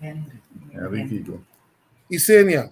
Henry Kiko. Isenia.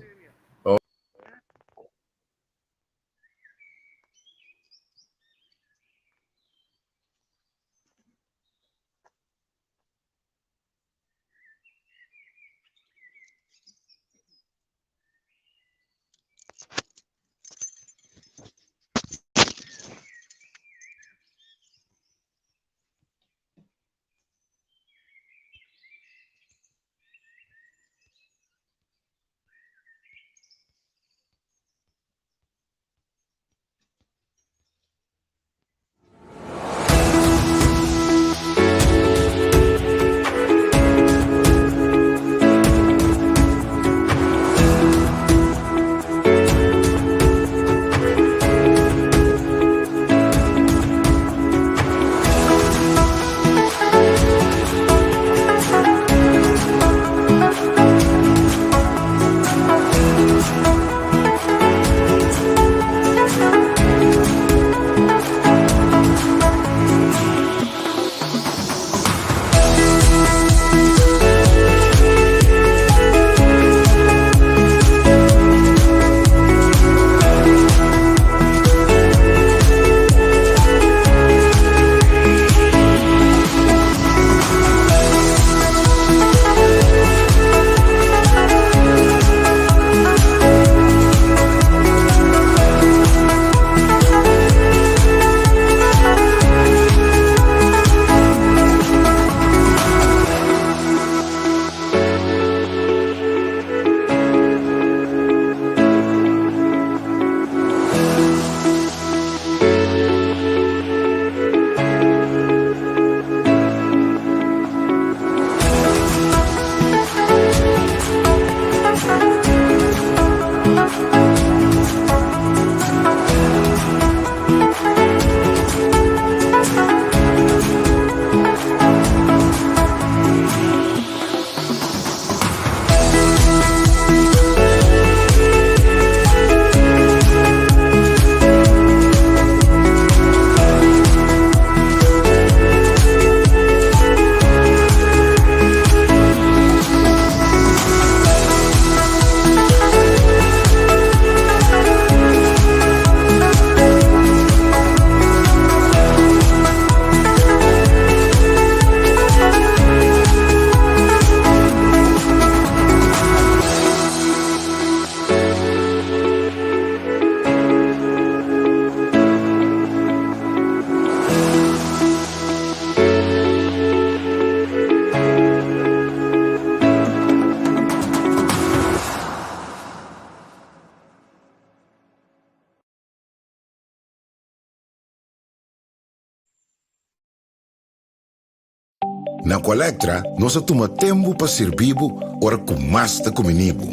Na Colectra nos a tuma tempu pa sirbi bo ora ku mas ta kumini bo.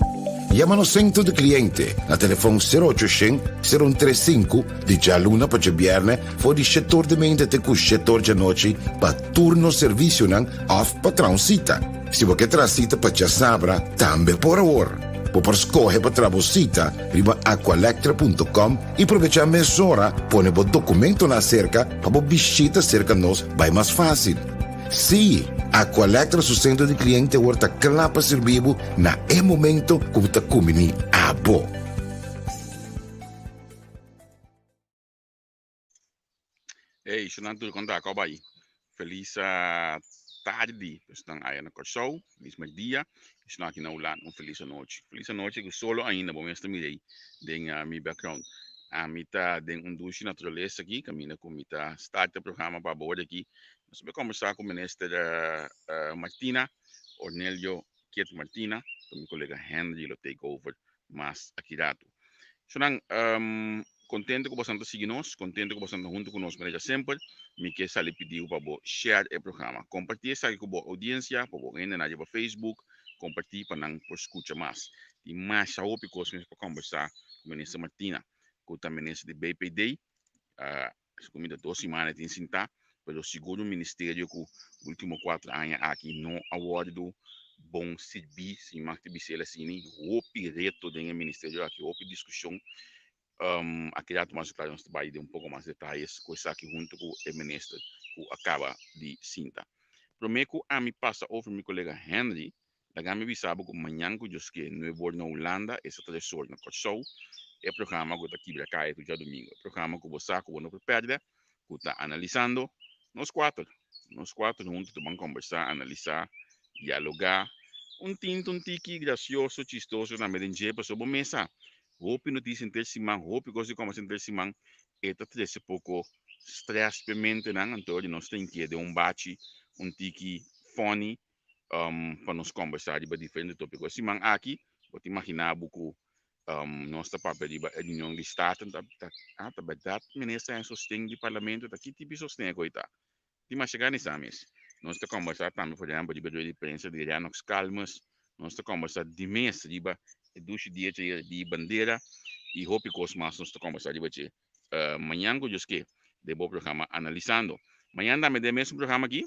Yama nos sentro di kliente na telefon sero ocho shen, sero un tres sinku di djaluna pa djabièrnè for di shetor di meinta te ku shetor djanochi pa tur nos servisionan òf pa traha un sita. Si bo ke traha sita pa djasabra tambe por awor. Bo por skohe pa traha bo sita riba aqualectra punto com i probechá mesora pone bo dokumentonan aserka pa bo bishita serka nos bai mas fásil. Sí, Aqualectra su sentro di kliente awor ta kla pa sirbi bo na e momento ku bo ta kumbiní abo. Hey, shonan tur kon ta? Kò bai? Felis tardi esnan aya na Kòrsou, felis mèrdia, esnan aki na Hulanda un felis anochi. Felis anochi ku solo ainda bo mes ta mira ei den mi background. Ami ta den un dushi naturalesa aki kaminda ku mi ta start e programa pa bo aki. Nos ta bai kombersá ku Minister Martina, Ornelio Kiet Martina, ku mi kolega Henry lo take over mas aki ratu. Sonan, contento cu bosan ta sigui nos, contento cu bosan ta hunto cu nos manera semper. Mi ke sali pidi bo pa bo share e programa. Comparti esaki cu bo audiencia, pa bo hendenan riba Facebook, comparti pa nan por scucha mas. Tin masha hopi cos mes pa combersa cu Minister Martina, cu ta Minister di BPD. Segun mi ta dos simana e tin sintá, pero sigur un ministerio ku ultimo kuater aña aki no a wòrdu bon sirbí, si mi mag ta bis'el asina. Hopi reto den e ministerio aki, hopi diskushon. Aki rato mas klaro nos ta bai den un poko mas detayes ku esaki huntu ku e minister ku a kaba di sinta. Promé ku ami pasa over mi kolega Henry. Laga mi bisa bo ku mañan ku Dios ke nuebe or na Hulanda, esta tres or na Kòrsou, e programa ku ta kibra kaya tur djadumingu. E programa ku bo sa ku bo no por pèrdè, ku ta analisando nos kuater. Nos kuater huntu ta ban kòmbersá, analisá, dialogá, un tinta un tiki grasioso, chistoso tambe den dje, pasobra bo mes sa, hopi notisia henter siman, hopi kos di kòmbersá henter siman, e ta trese poko strès p'e mentenan, anto di nos ta inkié den un bachi un tiki funny, pa nos kombersá riba diferente tópiko. E siman aki bo ta imaginá bo ku nos ta papia riba e reunion di Staten, ta ta ah ta bèrdat minister haña sosten di parlamento, ta ki tipo di sosten e koe ta? Tin masha gana sa mes. Nos ta kombersá tambe por ehèmpel riba e rueda di prensa di Rennox Calmes, nos ta kombersá di mes riba e dushi dia djayer di bandera i hopi kos mas nos ta kombersá riba dje mañan ku Dios ke den bo programa Analisando. Mañan tambe den e mesun programa aki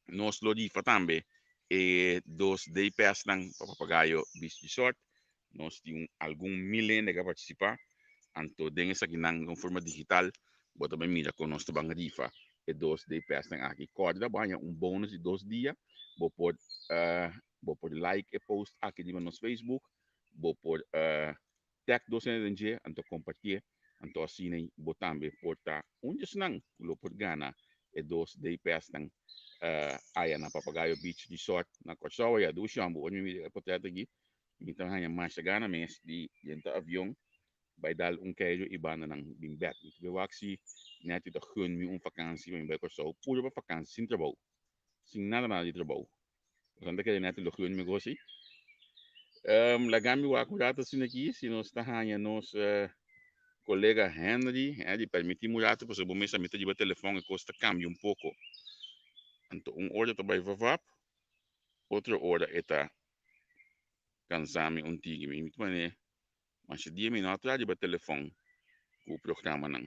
Nos lo rifa tambe e dos day passnan pa Papagayo Beach Resort. Nos tin un algun mil hende ku a partisipá. Anto den esakinan den un forma digital bo ta bai mira kon nos ta ban rifa e dos day passnan aki. Kòrda bo haña un bonus di dos dia. Bo por bo por like e post aki riba nos Facebook. Bo por Tag dos hende den dje, anto kompartié, anto asina bo tambe por ta un di esnan ku lo por gana e dos day passnan aya na Papagayo Beach Resort na Kòrsou. Aya dushi homber, ora mi mira e portret aki mi ta haña masha gana mes di drenta avion bai dal un keiru i bandanan bin bèk. Mi ta bai wak si Netty ta gun mi un fakansi pa mi bai Kòrsou puru pa fakansi sin trabou, sin nada nada di trabou. Boso ta kere Netty lo gun mi gosi? Laga mi wak un rato asina aki si nos ta haña nos kolega Henry. Henry, permití mi un rato pasobra bo mes a mi ta riba telefòn e kos ta kambia un poko. Anto un ora ta bai vavap, otro ora e ta kansa mi un tiki. Mi ta pone masha dia mi no a traha riba telefòn ku programanan.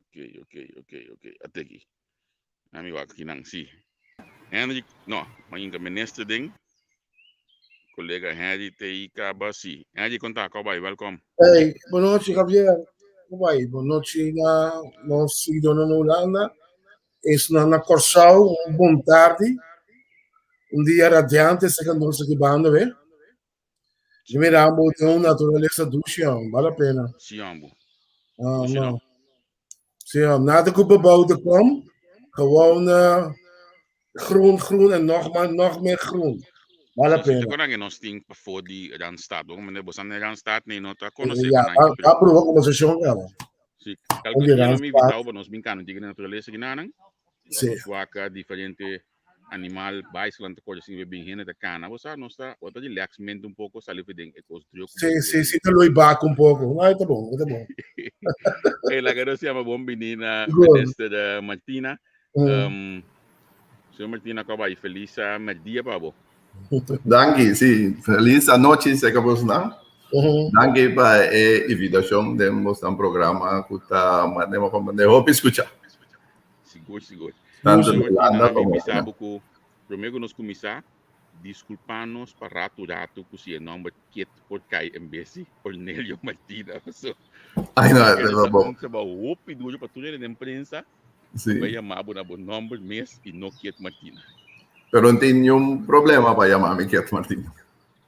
Ok, ok, ok, ok. Ate aki. Ami wak aki nan, si. Henry, no, ma inka minister den. Kolega Henry te i kaba, si. Henry, konta, ko bai? Welkom. Hey, bon nochi Javier. Ko bai? Bon nochi na nos seguidornan na Hulanda. Esnan na Kòrsou, un bon tardi. Un dia radiante serka nos aki banda, we. Mi mira ambo tin un naturalesa dushi, hom. Bale la pena. Sí, ambo. Ah, Dushi, no. no? Sí, hom. Nada ku bebouwde kom. Gewoon eh, groen, groen en nog maar, nog meer groen. Bale la Sí, sí, te pena. acuerdas que nos tin pafó di Randstad. Bo meneer, bo san Randstad nee, no ta conoce Ja, con a, a proba conversación, cara. Sí, Om kalke die dia lo mi Randstad. invitao pa nos bin kano tigre naturalesa ginanan. Sí. Nos waka diferente animal bicycle ta kore sin bin hende ta kana bo sa nos ta bo ta relax mente un poko sali for den e kos druk Sí, sí, sí, te lo bak un poco. No, está bon, está bon. Hey, laga nos llama bon bini na Sigur. Minister Martina. Señor Martina, ko bai? Feliz merdia pa bo. Danki, sí. Feliz anochi, seka bosnan. Danki pa e invitacion den bosnan programa ku ta mandema pa mande hopi skucha. Sigur, sigur. Tanto Señor de Martina, Holanda mi como bisa bo ku promé ku nos kuminsá, diskulpá nos pa ratu ratu ku si e nòmber Kit por kai en bes di Cornelio Martina. So, Ay, no, porque ta ta bon. un trabou hopi duro pa tur hende den prensa Sí. bai yama bo na bo nòmber mes i no Kit Martina. Pero no tin niun problema pa yama mi Kit Martina.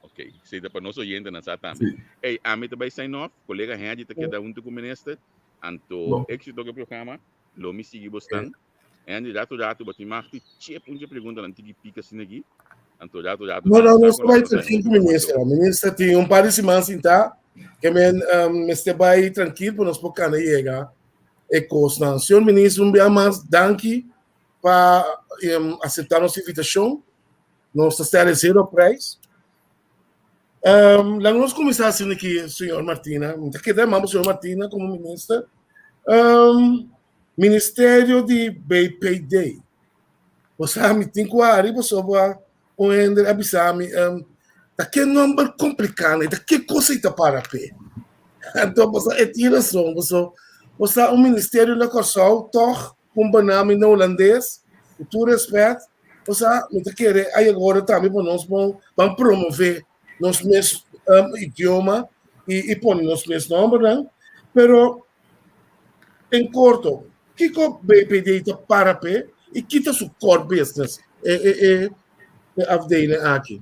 Ok, esei ta pa nos oyentenan sa tambe. Sí. Ey, ami ta bai sign off, kolega Henry ta keda huntu ku minister. Anto Bon. éxito ku e programa. Lo mi sigui bosnan. Andy, rato rato bo tin mag di chep un dje preguntanan tiki pika asina aki. Anto rato rato No, no, sa no con bai la cosa tranquil hopi ku minister. Minister tin un par di siman sintá ke men mester bai tranquil pa nos por kana yega e kosnan. Señor minister, un bia mas danki pa aseptá nos invitashon. Nos ta stèl e zero prijs. Laga nos kuminsá asina aki, señor Martina. Mi ta keda yama bo señor Martina komo minister. Ministerio di BPD. Bo sa mi tin ku hari pasobra un hende a bisa mi, ta ke nomber kompliká nei, ta ke kos ei ta para p'e? Anto bo sa e tin rason, pasobra bo sa un ministerio na Kòrsou tòg un benami na hulandes, ku tur respet, osea, mi ta kere a yega ora tambe pa nos bon ban promove nos mes idioma i pone nos mes nombernan. Pero en korto, kiko BPD ta para p'e i ki ta su core business? E, e, e. e afdeling aki?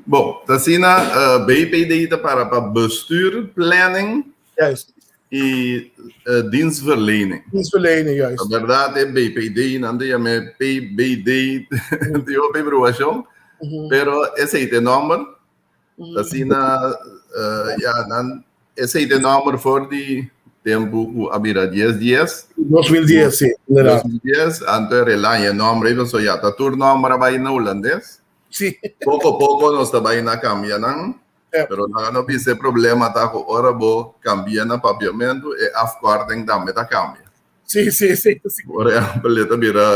Bon, ta asina BPD ta para pa Bestuur, Planning i Dienstverlening. Dienstverlening, juist. Na bèrdat e BPD nan ta yam'é PBD tin hopi bruashon, pero esei ta e nòmber. Ta asina ya nan esei ta e nòmber for di tempu ku a bira dies dies. 2010, si, inderdaad. 2010, anto e relaña e nòmber ei pasobra ya ta tur nòmber a bai na hulandes. Si. Poko poko nos ta bai na kambia nan, pero nan a no bisa e problema ta ku ora bo kambia na papiamentu e afkorting tambe ta kambia. Si, si, si. Por ehèmpel e ta bira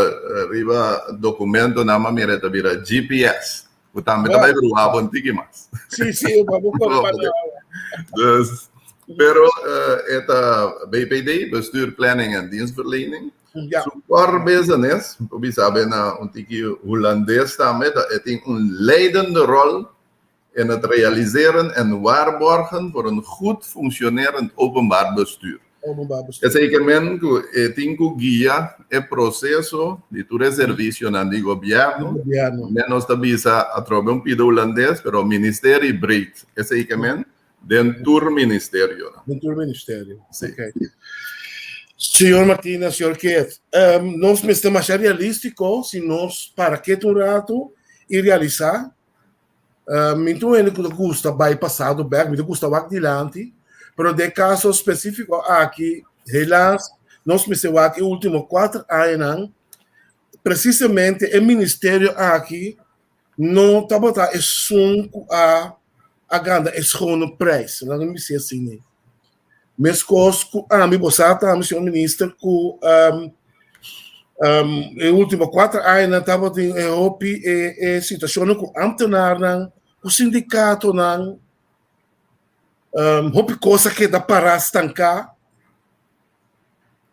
riba dokumentonan bo mira e ta bira GPS ku tambe ta bai bruha bo un tiki mas. Si, si, bo por pa Dus, pero e ta BPD, Bestuur, Planning en Dienstverlening. Ja. Su core business, bo bisa be na un tiki hulandes tambe, ta e tin un leidende rol in het realiseren en waarborgen voor een goed functionerend openbaar bestuur. Openbaar bestuur. Esei ke men ku e tin ku guia e proseso di tur e servisionan di gobièrnu. Gobièrnu. Men nos ta bisa atrobe un pida hulandes, pero ministerie breed. Esei ke men Den tur ministerionan. Den tur ministerio. Sí. Okay. Señor Martina, señor Keet, um, nos mester masha realístico si nos para ketu un rato y realisá. Um, mi tu hende ku ta gusta bai pasado bek, mi ta gusta wak dilanti, pero den caso específico aki, helaas, nos mester wak e último 4 añanan, precisamente e ministerio aki No tabata esun ku a a gana e schone prijs, laga mi bisa asina. Meskos ku ami, bo sa tambe, señor minister, ku um, um, e último kuater añanan tabatin e hopi e, e situashonnan ku ambtenarnan, ku sindikatonan, um, hopi kos a keda pará, stanká.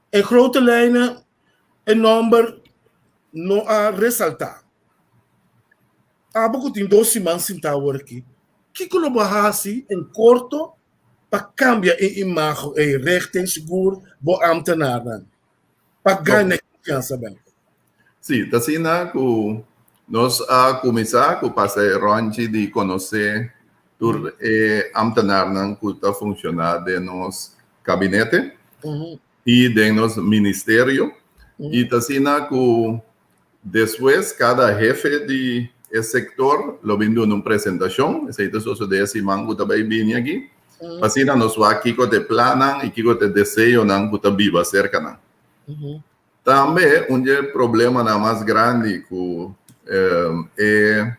En grote lijnen e nòmber no a resaltá. Abo ku tin dos siman sintá awor aki, kiko lo bo hasi en korto pa kambia e imago ei richting sigur bo ámtenarnan pa gana e konfiansa bèk? Sí, ta asina ku nos a kuminsá ku pasa e ròntji di konosé tur e ámtenarnan ku ta funshoná den nos kabinete i den nos ministerio i ta asina ku Despues kada hefe di e sektor lo bin duna un presentashon, esei ta sosodé e siman ku ta bai bini aki, pa asina nos wak kiko ta e plannan i kiko ta e deseonan ku ta biba serka nan. Tambe un dje problemanan mas grandi ku e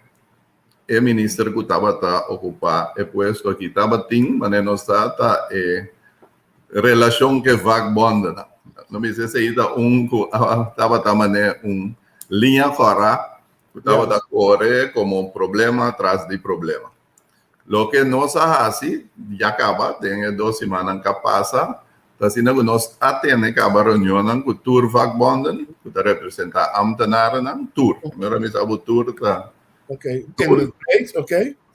e minister ku tabata okupá e puesto aki tabatin, manera nos sa, ta e relashon ku e vakbondennan. No bisa esei ta un ku tabata manera un liña kòrá ku tabata kore komo problema tras di problema. Loke nos a hasi ya kaba den e dos simannan ku a pasa ta asina ku nos a tene kaba reunionnan ku tur vakbonden ku ta representá ámtenarennan, tur. Primero mi sa bo tur ta tur.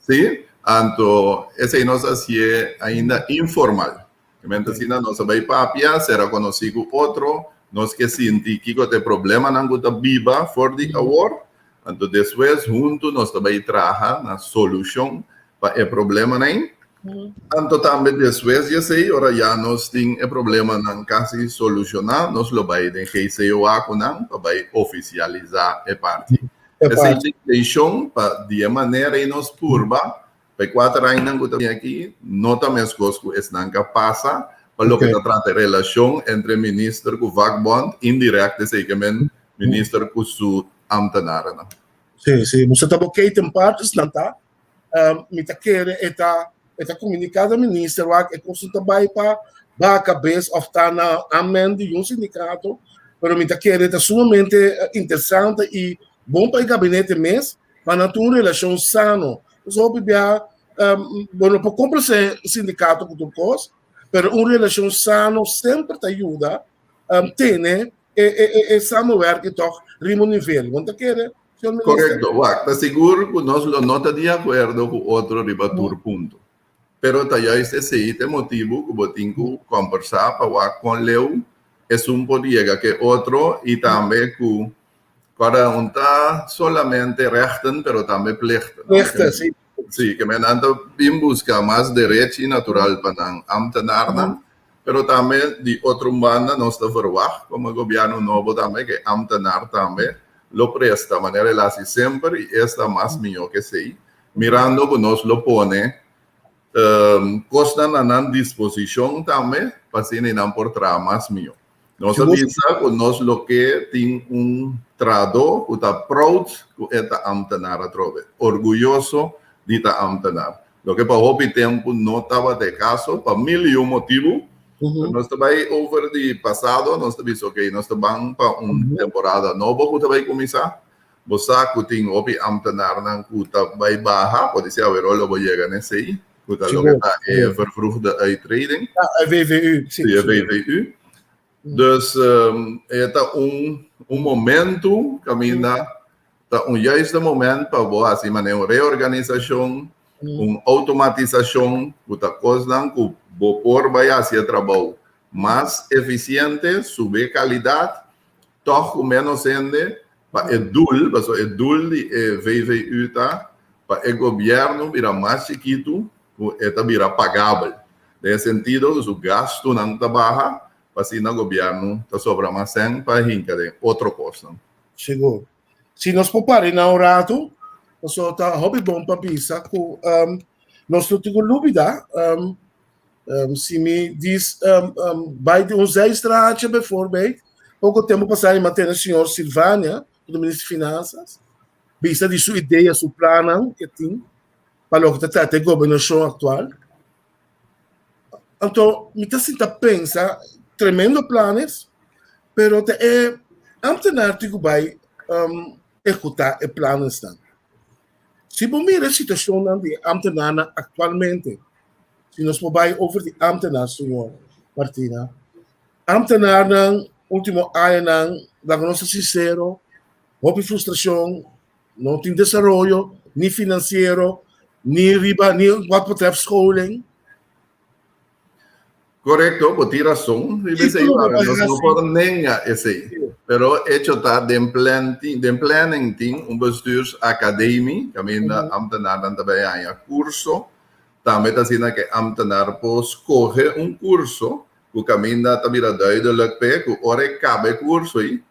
Sí, anto esei nos a hasié ainda informal. Mientras asina nos a bai papia, sera konosí ku otro, nos ke sinti kiko ta e problemanan ku ta biba for di awor, anto despues huntu nos ta bai traha na solushon pa e problemanan ei. Anto tambe despues di esei, ora ya nos tin e problemanan kasi solushoná, nos lo bai den GCOA ku nan pa bai ofisialisá e parti. Esei ta e intenshon pa di e manera ei nos purba Pa e kuater añanan ku ta bini aki no ta meskos ku esnan ka pasa pa loke ta trata e relashon entre minister ku vakbond, indirèkt esei ke men minister ku su amtenarennan. Sí, sí, bo sa ta bo keten partes nan ta, mi ta kere e ta e ta komuniká na minister wak e kos ta bai pa baha kabes òf ta na aanmèn di un sindikato, pero mi ta kere ta sumamente interesante i bon pa e gabinete mes pa nan tin un relashon sano. Pasobra hopi bia bo no por komplasé sindikato ku tur kos, pero un relashon sano semper ta yuda tene e samenwerking tòg riba un nivel. Bo no ta kere, señor minister? Korekto. Wak, ta sigur ku nos lo no ta di akuerdo ku otro riba tur punto. Pero ta juist esei ta e motibu ku bo tin ku kòmbersá pa wak kon leu esun por yega ku e otro i tambe ku. Kòrda un ta solamente rechten pero tambe plichten. Plichten, si. Si, ke men nan ta bin buska mas derechi natural pa nan ambtenarnan, pero tambe di otro un banda nos ta verwagt komo gobièrnu nobo tambe ke ambtenar tambe lo presta manera el hasi semper i esta mas mihó ke esei, mirando ku nos lo pone kosnan na nan disposishon tambe pa asina nan por traha mas mihó. Nos a bisa ku nos lo ke tin un trahadó ku ta proud ku e ta ámtenar atrobe, orguyoso di ta ámtenar. Loke pa hopi tempu no tabata e kaso pa mil i un motibu. Pero nos ta bai over di pasado, nos ta bisa okey, nos ta ban pa un temporada nobo ku ta bai kuminsá. Bo sa ku tin hopi ámtenarnan ku ta bai baha, podisé aweró lo bo yega na esei, ku ta loke ta e vervroegde uittreding. Ja, e VVU. Sí, e VVU. Dus e ta un un momento kaminda ta un juiste moment pa bo hasi manera un reorganisashon, un outomatisashon ku ta kosnan ku bo por bai hasi e trabou mas efisiente, subi e kalidat, tòg ku ménos hende pa e doel, pasobra e doel di e VVU ta pa e gobièrnu bira mas chikitu ku e ta bira pagabel, den e sentido ku su gastunan ta baha pa asina gobièrnu ta sobra mas sèn pa hinka den otro kosnan. Sigur. Si nos por para na un ratu, pasobra ta hopi bon pa bisa ku nos no tin ku lubida si mi dis bai di un zijstraatje bijvoorbeeld, poko tempu pasá mi mantene señor Silvania, ku ta minister di Finansas, bisa di su idea, su plannan ke tin pa loke ta trata e gobernashon aktual. Anto mi ta sinta pensa, tremendo planes, pero ta e ambtenaar tin ku bai ehekutá e planesnan. Si bo mira e situashonnan di e ambtenaarnan aktualmente, si nos por bai over di ambtenaar, señor Martina, ambtenaarnan último añanan, laga nos ta sinsero, hopi frustrashon, no tin desaroyo ni finansiero ni riba ni wat betreft scholing. Korekto, bo tin rason riba esei, pero nos no por nenga esei. Pero echo ta den plan tin, den planning tin un bestuursacademie kaminda ambtenarnan ta bai haña kurso. Tambe ta asina ku e ambtenar por skohe un kurso ku kaminda ta bira duidelijk p'e ku ora e kaba e kurso ei,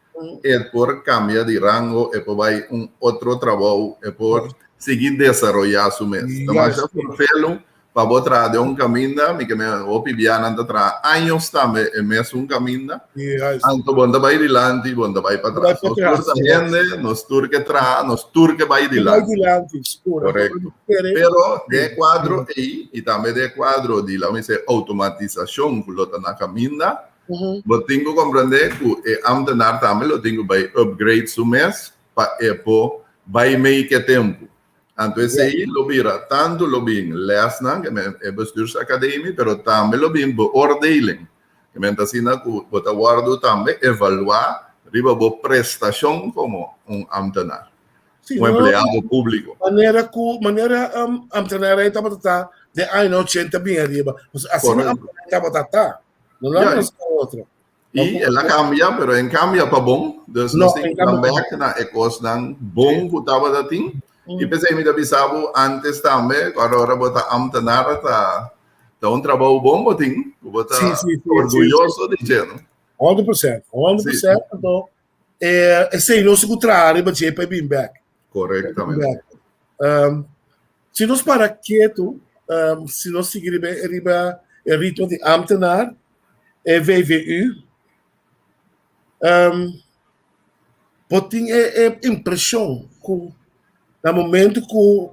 e por kambia di rango, e por bai un otro trabou, e por sigui desaroyá su mes. Ta masha ferfelu pa bo traha den un kaminda, mi ke men hopi bianan ta traha años tambe e mesun kaminda, anto bo no ta bai dilanti, bo no ta bai patras. Nos tur ta hende, nos tur ke traha, nos tur ke bai dilanti. Korekto. Pero den e kuadro ei i tambe den e kuadro di laga mi sey outomatisashon ku lo ta na kaminda, Bo tin ku komprendé ku e ámtenar tambe lo tin ku bai upgrade su mes pa e por bai mei ku e tempu. Anto esei lo bira tantu lo bin lèsnan, e bestuursacademie, pero tambe lo bin beoordeling. E men ta asina ku bo ta wòrdu tambe evaluá riba bo prestashon komo un ámtenar, un empleado públiko. Manera ku manera ámtenar ei tabata ta den añanan ochenta bin ariba. Asina ámtenar tabata ta. No la nos otro. I el a cambia, pero en cambia pa bon. Dus nos tin que bek na e cosnan bon ku tabata tin. I p'esei mi ta bisa bo antes tambe, cuando ora bo ta ambtenaar ta ta un trabou bon bo tin, ku bo ta orguyoso di dje, no? 100%, 100%. Anto, eh, esei nos ku traha riba dje pa e bin bek. Correctamente. Um, si nos para ketu, um, si nos sigui riba, riba e ritmo di ambtenaar, e VVU, um, bo tin e, e impreshon ku na momento ku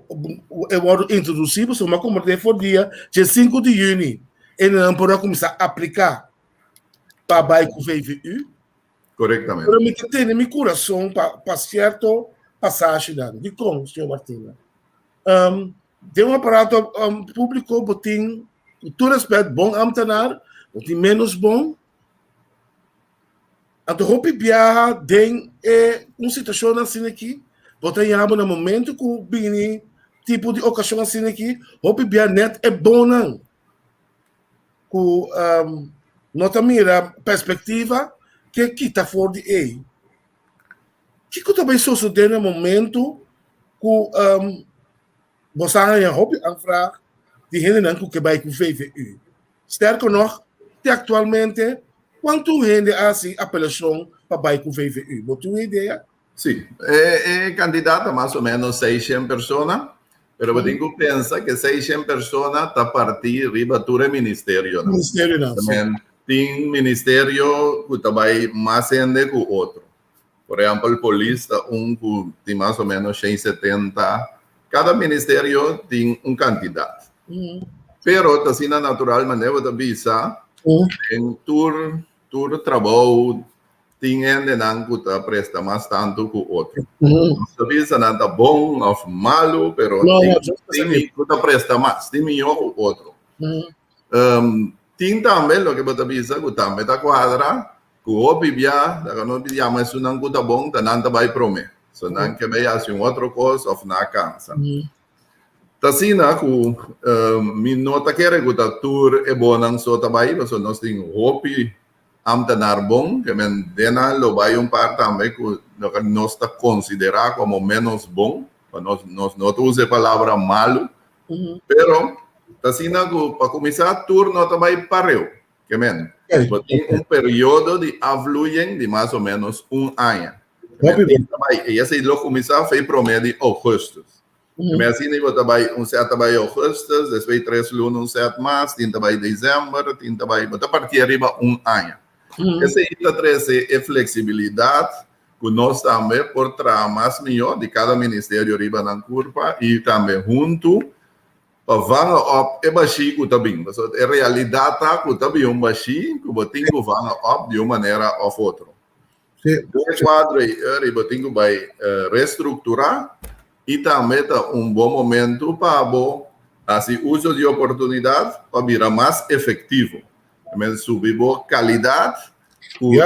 e wòrdu introdusí, pasobra mi a komprendé for dia dje 5 di yüni, e nan por a kuminsá apliká pa bai ku VVU. Korektamente. Pero mi ta tene mi kurason pa pa sierto pasashinan. Dikon, señor Martina? Um, den un aparato um, públiko bo tin, ku tur respet, bon ambtenaar, bo tin menos bon. Anto hopi biaha den e un situashon asina aki, bo ta yama na momento ku bini tipo di okashon asina aki, hopi biaha net e bonnan ku um, no ta mira perspektiva ke kita for di ei. Kiko ta bai sosodé na momento ku um, bo sa haña hopi aanvraag di hendenan ku ke bai ku VVU? Sterker nog, te aktualmente, kuantu hende a hasi apelashon pa bai ku VVU? Bo tin un idea? Sí, e, e kandidat ta mas o menos 600 persona, pero bo tin ku pensa ku 600 persona ta partí riba tur e ministerionan. Ministerionan, sí. Tin ministerio ku ta bai mas hende ku otro. Por ehèmpel, polis ta un ku tin mas o ménos 170. Kada ministerio tin un kantidat. Pero ta asina natural manera bo ta bisa, den tur tur trabou tin hendenan ku ta presta mas tantu ku otro. Nos ta bisa nan ta bon òf malu, pero tin ku ta presta mas, tin mihó ku otro. Tin tambe loke bo ta bisa ku tambe ta kuadra Ku hopi bia, laga nos yama esunnan ku ta bon, ta nan ta bai promé. So nan ke bai hasi un otro kos òf nan a kansa. Ta asina ku mi no ta kere ku ta tur e bonnan so ta bai, pasobra nos tin hopi ámtenar bon, ke men den nan lo bai un par tambe ku nos ta konsiderá komo ménos bon, pa nos nos no ta usa e palabra malu, pero ta asina ku pa kuminsá tur no ta bai pareu. Ke men, bo tin un periodo di afvloeiing di mas o menos un aña. I esei lo kuminsá fei promé di ougùstùs. Ke men asina bo ta bai un sèt ta bai ougùstùs, despues tres luna un sèt mas, tin ta bai desèmber, tin ta bai, bo ta partié riba un aña. Esei ta trese e fleksibilidat ku nos tambe por traha mas mihó di kada ministerio riba nan kurpa i tambe huntu Pa vanga op e bashí ku ta bin. Pasobra e realidat ta ku ta bin un bashí ku bo tin ku vanga op di un manera òf otro. Den e kuadro ei eri bo tin ku bai restrukturá i tambe ta un bon momentu pa bo hasi uso di oportunidat pa bira mas efektivo. Tambe subi bo kalidat ku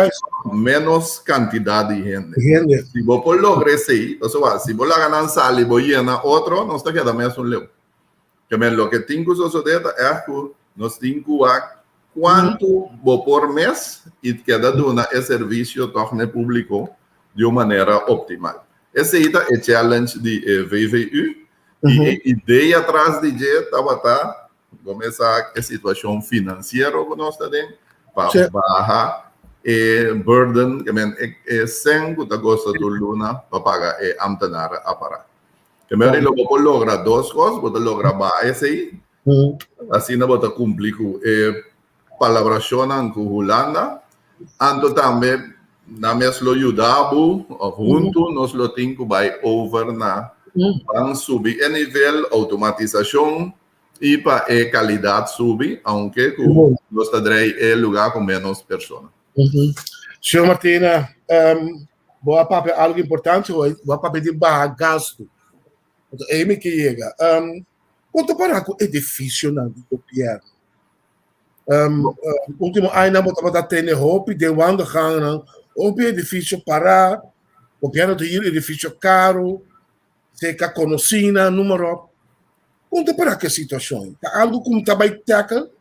ménos kantidat di hende. Si bo por logra esei, pasobra si bo laga nan sali bo yena otro, nos ta keda mesun leu. Keme loke tin ku sosodé ta ègt ku nos tin ku wak kuantu bo por mes i keda duna e servisio tòg na e públiko di un manera optimal. Esei ta e challenge di e VVU i e idea tras di dje tabata Bo mes sa e situashon finansiero ku nos ta den pa baha e burden, ke men e sèn ku ta gosta tur luna pa paga e amtenar apará. Ke men lo bo por logra dos kos, bo ta logra baha esei, asina bo ta kumpli ku e palabrashonnan ku Hulanda, anto tambe nan mes lo yuda bo òf huntu nos lo tin ku bai over na ban subi e nivel outomatisashon I pa e kalidat subi, aunke ku nos ta drei e lugá ku ménos persona. Señor Martina, bo a papia algu importante hoy, bo a papia di baha gastu. Anto ei mi ke yega. Kon ta para ku edifisionan di gobièrnu? Último añanan bo tabata tene hopi den wandelgangennan, hopi edifisio pará, gobièrnu ta hür edifisio karu, Seka konosínan, número op. Kon ta para ku e situashon? Ta algu ku ta bai tackle?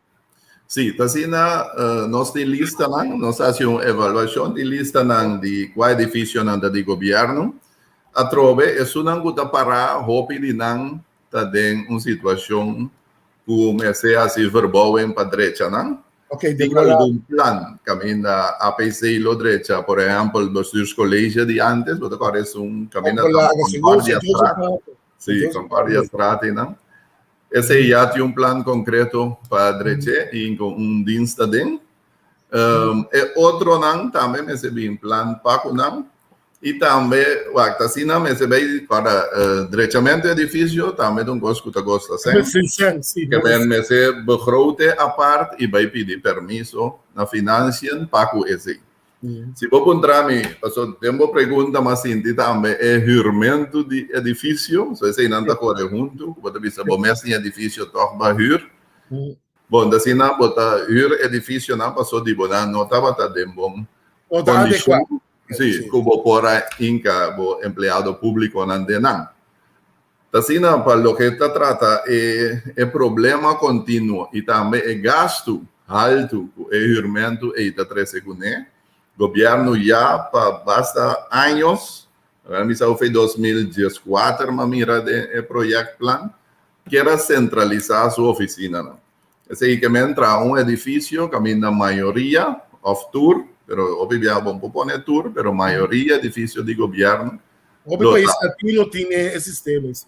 Sí, ta asina nos tin listanan, nos a hasi un evaluashon di listanan di kua edifisionan ta di gobièrnu. Atrobe esunnan ku ta pará hopi di nan ta den un situashon ku mester hasi verbouwing pa drecha nan. Ok, Tin algun plan kaminda APC lo drecha, por ehèmpel Bestuurscollege di antes, bo ta kòrda esun kaminda ta Concordiastraat. Sí, Concordiastraat einan. Esei ya tin un plan konkreto pa drech'é i ku un dienst aden. E otronan tambe mester bin plan pa ku nan. I tambe, wak, ta asina mester bay para drechamentu edifisio, tambe ta un kos ku ta kosta sèn. Ke men mester begrote apart i bay pidi permiso na financiën pa ku esei. Si bo puntra mi, paso den bo pregunta m'a sinti tambe e hürmentu di edifisio, so eseinan ta kore huntu, ku bo ta bisa bo mes tin edifisio tòg ba hür. Bon, ta asina bo ta hür edifisionan paso di bo nan no tabata den bon kondishon. Sí, ku bo por a hinka bo empleado públikonan den nan. Ta asina pa loke ta trata e e problema kontinuo i tambe e gastu haltu ku e hürmentu ei ta trese kuné, gobièrnu ya pa basta años. Awor mi sa of e 2014 m'a mira den e projectplan, kier a centralisa su oficinanan. Esei ke men traha un edificio kaminda mayoria of tur, pero hopi biaha bon por pone tur, pero mayoria edificio di gobierno Hopi lo pais ta. latino tin e sistema esi.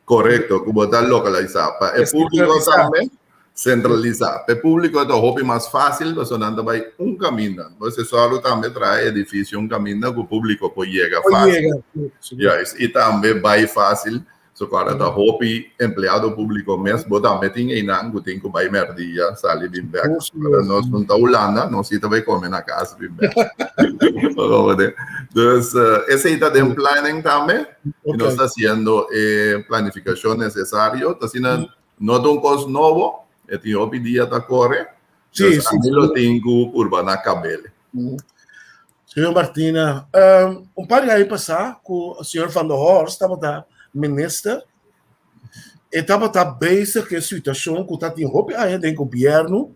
Korekto, ku bo ta lokalisá. Pa e públiko tambe, sentralisá. Pa e públiko ta hopi mas fásil pasobra nan ta bai un kaminda. Bo se sòru tambe traha e edifisio un kaminda ku públiko por yega fásil. Juist, i tambe bai fásil. So ku ora ta hopi empleado públiko mes, bo tambe tin einan ku tin ku bai mèrdia sali bin bèk. Ora nos no ta Hulanda, nos si ta bai kome na kas bin bèk. Dus esei ta den planning tambe. Y nos ta haciendo e planificacion necesario. Ta asina no ta un cos nobo, e tin hopi dia ta core. Sí, Dus sí. ami lo tin cu purba na cabele. Señor Martina, un par di aña pasá ku señor Van der Horst tabata minister, e tabata bezig ku e situashon ku ta tin hopi aña den gobièrnu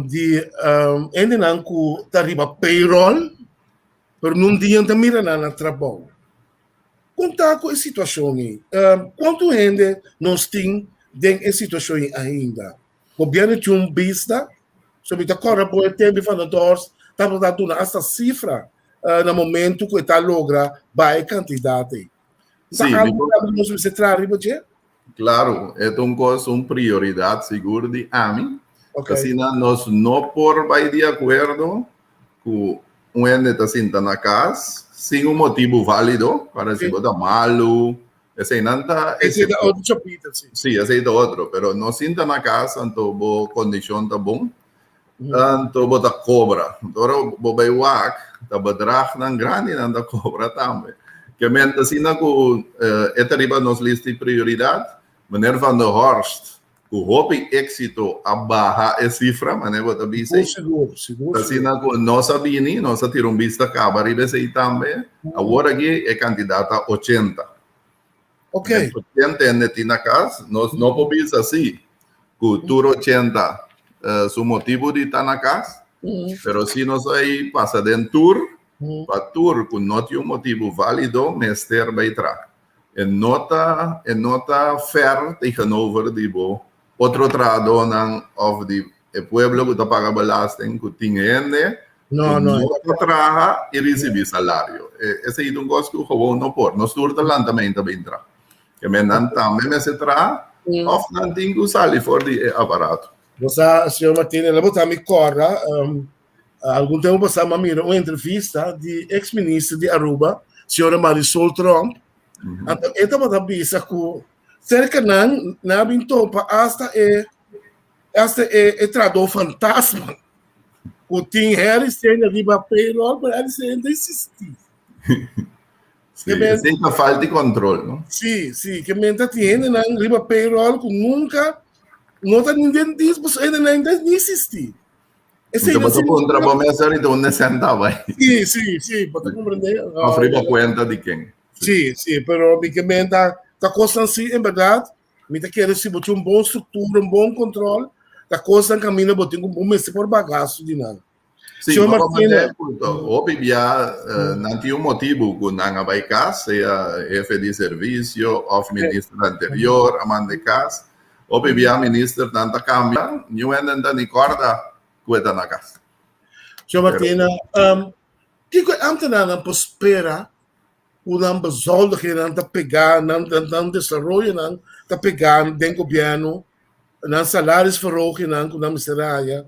di hendenan ku ta riba payroll, pero nun dia ta mira nan na trabou. Kon ta ku e situashon ei? Kuantu hende nos tin den e situashon ei ainda? Gobièrnu tin un bista, so mi ta kòrda bo e tempu Van der Doors tabata duna asta sifra na momentu ku e ta logra baha e kantidat ei. Ta Sí, algu ku nos mester traha riba dje? Claro, e ta un kos, un prioridat sigur di ami. Okay. Asina nos no por bai di akuerdo ku un hende ta sinta na kas sin un motibu válido, para si bo ta malu, eseinan ta Esei ta otro chapiter, si. Sí, esei ta otro, pero no sinta na kas anto bo kondishon ta bon, anto bo ta kobra. Anto ora bo bai wak, ta bedragnan grandi nan ta kobra tambe. Ke men ta asina ku e ta riba nos lista di prioridat. Meneer Van der Horst ku hopi éksito a baha e sifra, manera bo ta bisa ei. Sigur, sigur, Ta asina ku nos a bini, nos a tira un bista kaba riba esei tambe. Awor aki e kantidat ta ochenta. Ok. 80 hende tin na kas, nos no por bisa si ku tur 80 su motibu di ta na kas, pero si nos a pasa den tur, pa tur ku no tin un motibu válido mester bai tra. E no ta e no ta fair tegenover di bo otro trahadónan òf di e pueblo ku ta paga belasting ku tin hende No, ku no. no ta traha i risibí salario. E esei ta un kos ku gewoon no por. Nos tur ta lanta meinta bin traha. Ke men nan tambe mester traha òf nan tin ku sali for di e aparato. Bo sa, señor Martínez, la bo ta mi kòrda, Algun tempu pasá mi a mira un entrevista di ex minister di Aruba, señora Marisol Tromp. Anto e tabata bisa ku serka nan nan a bin topa hasta e hasta e e trahadó fantasma ku tin Harry Sena riba payroll, pero Harry Sena ta existí. Sí, esei ta falta di control, no? Sí, sí, ke men ta tin hendenan riba payroll ku nunka no ta ni den dienst, pasobra hendenan ta ni existí. Esei no significa... Contra bo mes ahorita un senta bai. Sí, sí, sí, bo ta comprende. Of riba cuenta di ken. Sí, sí, pero mi ke men ta, ta cosnan sí, en verdad, mi ta kere si bo tin un bon structura, un bon control, ta cosnan caminda bo tin ku bo mester por baha gasto di nan. Sí, Señor bo Martina. comprende punto. Hopi bia eh, nan tin un motibu ku nan a bai kas, sea hefe di servicio of minister anterior a manda e kas. Hopi bia minister nan ta cambia, niun hende no ta ni corda cu e ta na cas. Señor Martina, um, kiko e ambtenaarnan por spera ku nan bezoldigingnan ta pegá, nan, nan, nan desaroyonan ta pegá den gobierno, nan salarisverhogingnan ku nan mester haya?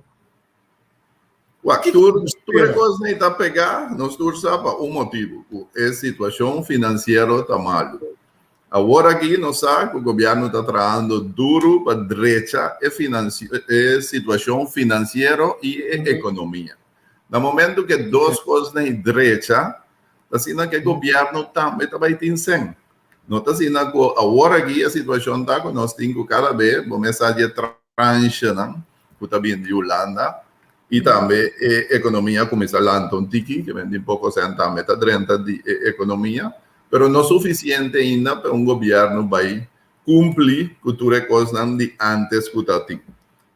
Wak, tur, tur e kosnan ta pegá, nos tur sa pa un motibu, ku e situashon finansiero ta malu. Awor aki nos sa ku gobièrnu ta trahando duru pa drecha e e situashon finansiero i e ekonomia. Na momentu ku e dos kosnan drecha, ta asina ku e gobièrnu tambe ta bai tin sèn. No ta asina ku awor aki e situashon ta ku nos tin ku kada be bo mes sa di e transhenan ku ta bini di Hulanda i tambe e ekonomia a kuminsá lanta un tiki, ke men tin poko sèn tambe ta drenta di e ekonomia. Pero no suficiente ainda pa un gobierno bay cumpli cu tur e cosnan di antes cu ta tin.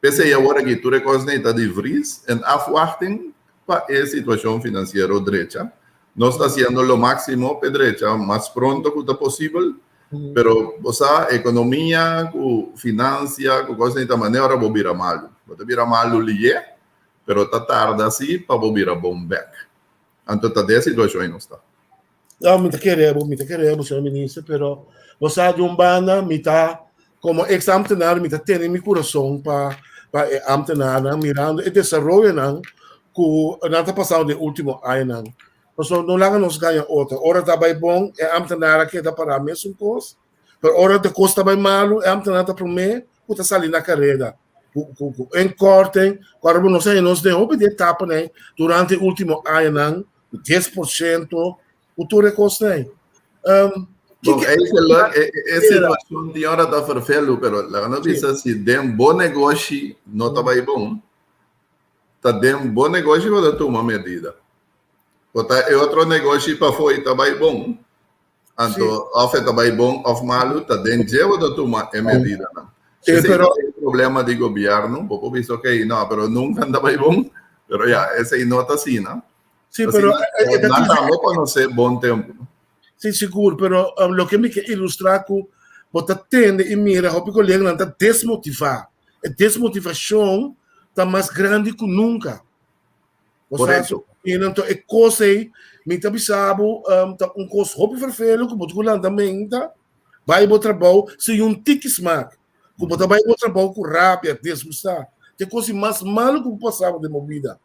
P'esey awor aki tur e cosnan ta di vries en afwachting pa e situacion financiero drecha. Nos ta hasiendo lo máksimo p'e drecha mas pronto ku ta posibel, pero bo sa ekonomia ku finansia ku kos ta manera ora bo bira malu. Bo ta bira malu lihé, pero ta tarda si pa bo bira bon bèk. Anto ta den e situashon ei nos ta. No, mi ta kere bo, mi ta kere bo, señor minister, pero bo sa di un banda mi ta komo ex ambtenaar mi ta tene mi kurason pa pa e ambtenaarnan mirando e desaroyonan ku nan ta pasando den ultimo añanan. Pasobra no laga nos gaña otro. Ora ta bai bon e ambtenaar a keda pará mesun kos, pero ora de kos ta bai malu e ambtenaar ta promé ku ta sali na kareda. Ku ku ku inkorting, ku ora bo nos a haña nos den hopi di etapanan durante e ultimo añanan 10% ku tur e kosnan ei. Um, Bon, eigenlijk, e, e situacion di ora ta vervelu, pero laga nos bisa si den bo negoshi no ta bai bon, ta den bo negoshi bo ta tuma medida. Bo ta e otro negoshi pafó i ta bai bon, Anto of e ta bai bon of malu ta den dje bo ta tuma e medidanan. Sí, Esei pero ta e problema di gobierno, bo por bisa ok no, pero nunca ta bai bon, pero ya esei no ta asina. Sí, pero Asina, nan tambe konosé bon tempu. Sí, sigur, pero loke mi ke ilustrá ku bo ta tende i mira hopi koleganan ta desmotivá. E desmotivashon ta mas grandi ku nunka. Korekto. I anto e kos ei, mi ta bisa bo, ta un kos hopi vervelend ku bo ta ku lanta menta, bai bo trabou sin un tiki smak. Ku bo ta bai bo trabou ku rabia, disgustá. Ta e kos di mas malu ku por pasa bo den bo bida.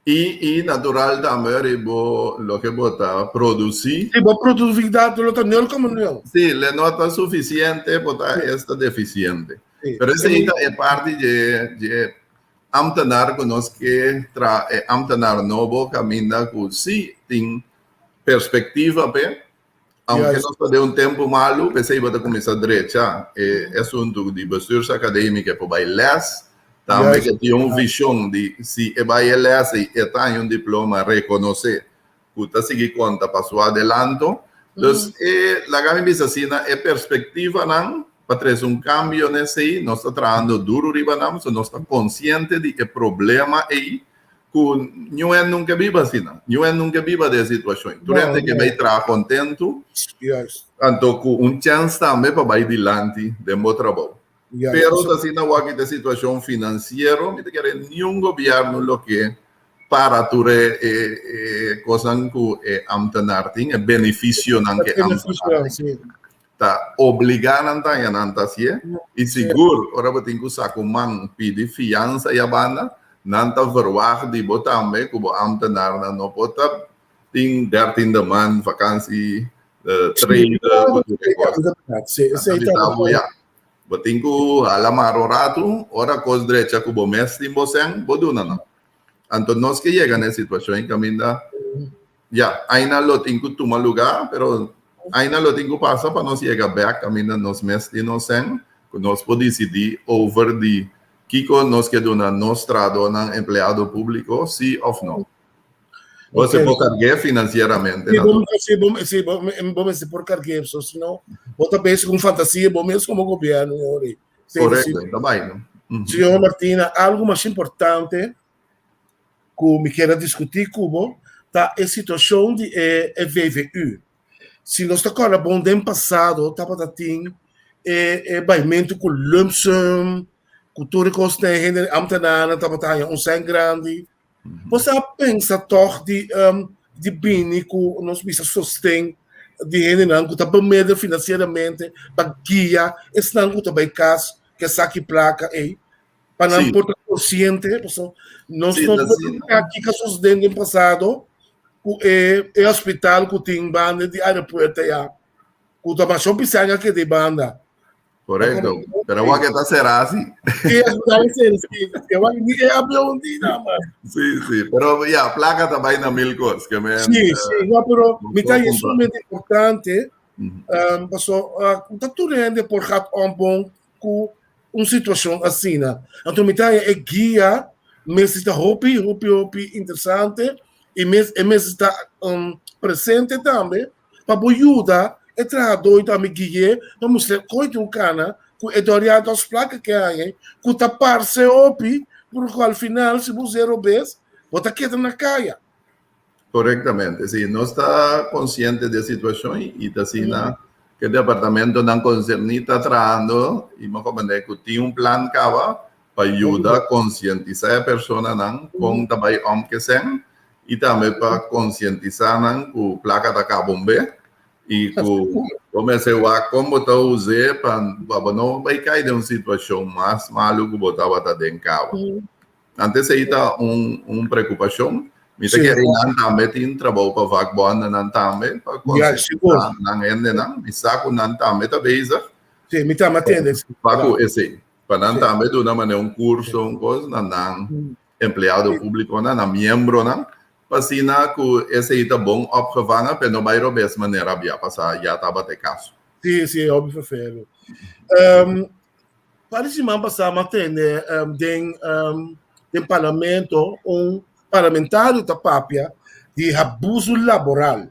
I i natural tambe riba loke bo ta produsí. Si bo produktividat lo ta nul komo nul. Si, le no ta sufisiente, bo ta esta defisiente. Pero esei ta e parti dje dje Ambtenaar ku nos ke traha e ambtenaar nobo kaminda ku si tin perspektiva p'e, aunke nos ta den un tempu malu, p'esei bo ta kuminsá drecha e asuntu di Bestuursacademie ke por bai lès, tambe ke tin un vishon di si e bai e lès ei e ta haña un diploma rekonosé ku ta sigui konta pa su adelanto. Dus e laga mi bisa asina e perspektivanan pa trese un kambio na esei, nos ta trahando duru riba nan, so nos ta konsiente di e problema ei ku niun hende nunka biba asina, niun hende nunka biba den e situashon ei. Tur hende ke bai traha kontentu, anto ku un chèns tambe pa bai dilanti den bo trabou. Pero ta asina wak ta e situashon finansiero, mi ta kere niun gobièrnu lo ke para tur e e kosnan ku e ambtenaar tin, e benefisionan ku e ambtenaar tin. Ta obligá nan ta haña nan ta hasié i sigur ora bo tin ku saka un man pidi fiansa ei abanda, nan ta verwagt di bo tambe ku bo ambtenaarnan no por ta tin dertiende maand vakansi, tweede ku tur e kos. Nan ta bisa bo ya, bo tin ku hala mar un ratu, ora kos drecha ku bo mes tin bo sèn, bo duna nan. Anto nos ke yega na e situashon ei kaminda ya aina lo tin ku tuma lugá, pero aina lo tin ku pasa pa nos yega bèk kaminda nos mes tin nos sèn ku nos por disidí over di kiko nos ke duna nos trahadónan, empleado públiko, sí òf no. Bo se por karg'é finansieramente. Sí, bo, sí, bo, sí, bo, bo mester por karg'é, so si no, bo ta bezig ku un fantasia bo mes komo gobièrnu, Yori. Sí, Correcto, sí. Ta bai, no? Señor Martina, algo mas importante ku mi kier a diskutí ku bo ta e situashon di e, e VVU. Si nos ta kòrda bon den pasado tabata tin e, e baimentu ku lump sum, ku tur e kosnan, hende ambtenarnan tabata haña un sèn grandi. Bo sa pensa tòg di, um, di bini ku nos bisa sosten di hendenan ku ta bemidel finansieramente pa guia esnan ku ta bai kas ku e saki plaka ei pa nan por ta konsiente pasobra nos no por mira kiko a sosode den pasado ku e e hospital ku tin banda di aeropuerto aya ku ta masha pisanga keda e banda. Correcto. Pero awor que ta cerrá sí. Sí, sí, sí. Ni e avión ni nada más. Sí, sí. Pero ya, placa ta bai na mil cos. Que me, sí, sí. No, pero mi ta es sumamente importante. Um, paso, uh, ta tur hende por gaat om bon ku un situacion asina. Anto mi ta e guia mester ta hopi, hopi, hopi interesante y mes, e mester ta um, presente tambe Pa bo yuda e trahadó i tambe gui'é pa mustr'é kon e tin un kana ku e doriá dos plaka ke haña ku ta parse hopi, pero ku al final si bo us'é robes bo ta keda na kaya. Korektamente, si. Nos ta konsiente di e situashon i ta asina ku e departamentonan konserní ta trahando i mi a komprendé ku tin un plan kaba pa yuda konsientisá e personanan kon ta bai òm ku esèn i tambe pa konsientisá nan ku plaka ta kaba un be i ku bo mester wak kon bo ta us'é pa bo no bai kai den un situashon mas malu ku bo tabata den kaba. Antes ei ta un un preokupashon. Mi ta kere nan tambe tin trabou pa vakbondennan tambe pa konsientisá nan hendenan. Mi sa ku nan tambe ta bezig. Sí, mi tambe a tende esei. Pa ku esei. Pa nan tambe duna manera un kurso, un kos na nan empleado públikonan, nan miembronan, pa asina ku esei ta bon opgevangen pa e no bai robes manera bia pasá ya tabata e kaso. Sí, sí, hopi ferfelu. Par di siman pasá mi a tende den den parlamento un parlamentario ta papia di abuso laboral.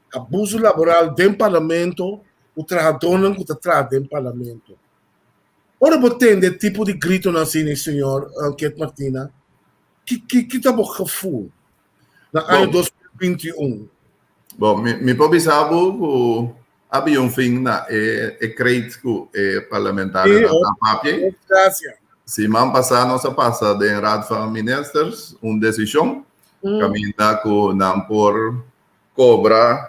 Abuso laboral den parlamento ku trahadónan ku ta traha den parlamento. Ora bo tende tipo di gritonan asina, señor Kit Martina, ki ki ki ta bo gevoel na aña 2021? Bon, mi mi por bisa bo ku A bin un fin na e e kreet ku e parlamentarionan ta papia. Siman pasá nos a pasa den Raad van Ministers un desishon kaminda ku nan por kobra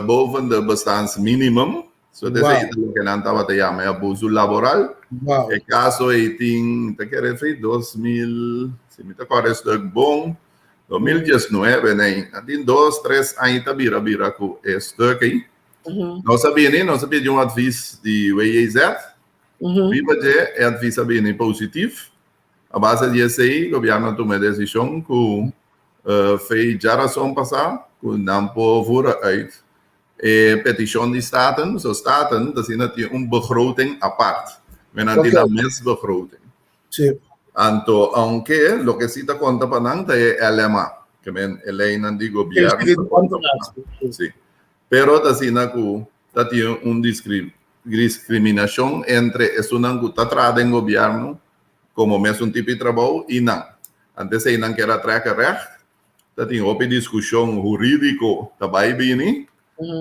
boven de bestaansminimum. So desei ta loke nan tabata yama e abuso laboral. E kaso ei tin, ta kere fi 2000, si mi ta kòrda e stuk bon, 2019 nei, a tin dos, tres aña ta bira bira ku e stuk ei. Nos a bini, nos a pidi un advis di WJZ. Riba dje e advis a bini positif. A base di esei gobièrnu a tuma e desishon ku fei djarason pasá ku nan por voer uit e petishon di Staten. So Staten ta asina tin un begroting apart. Men nan tin nan mes begroting. Sí. Anto, aunke loke sí ta konta pa nan ta e LMA, ke men e leinan di gobièrnu ta konta pa nan. Sí. Pero ta asina ku ta tin un diskriminashon entre esunnan ku ta traha den gobièrnu komo mesun tipo di trabou i nan. Anto esei nan kier a trèk règt. Ta tin hopi diskushon hurídiko ta bai bini,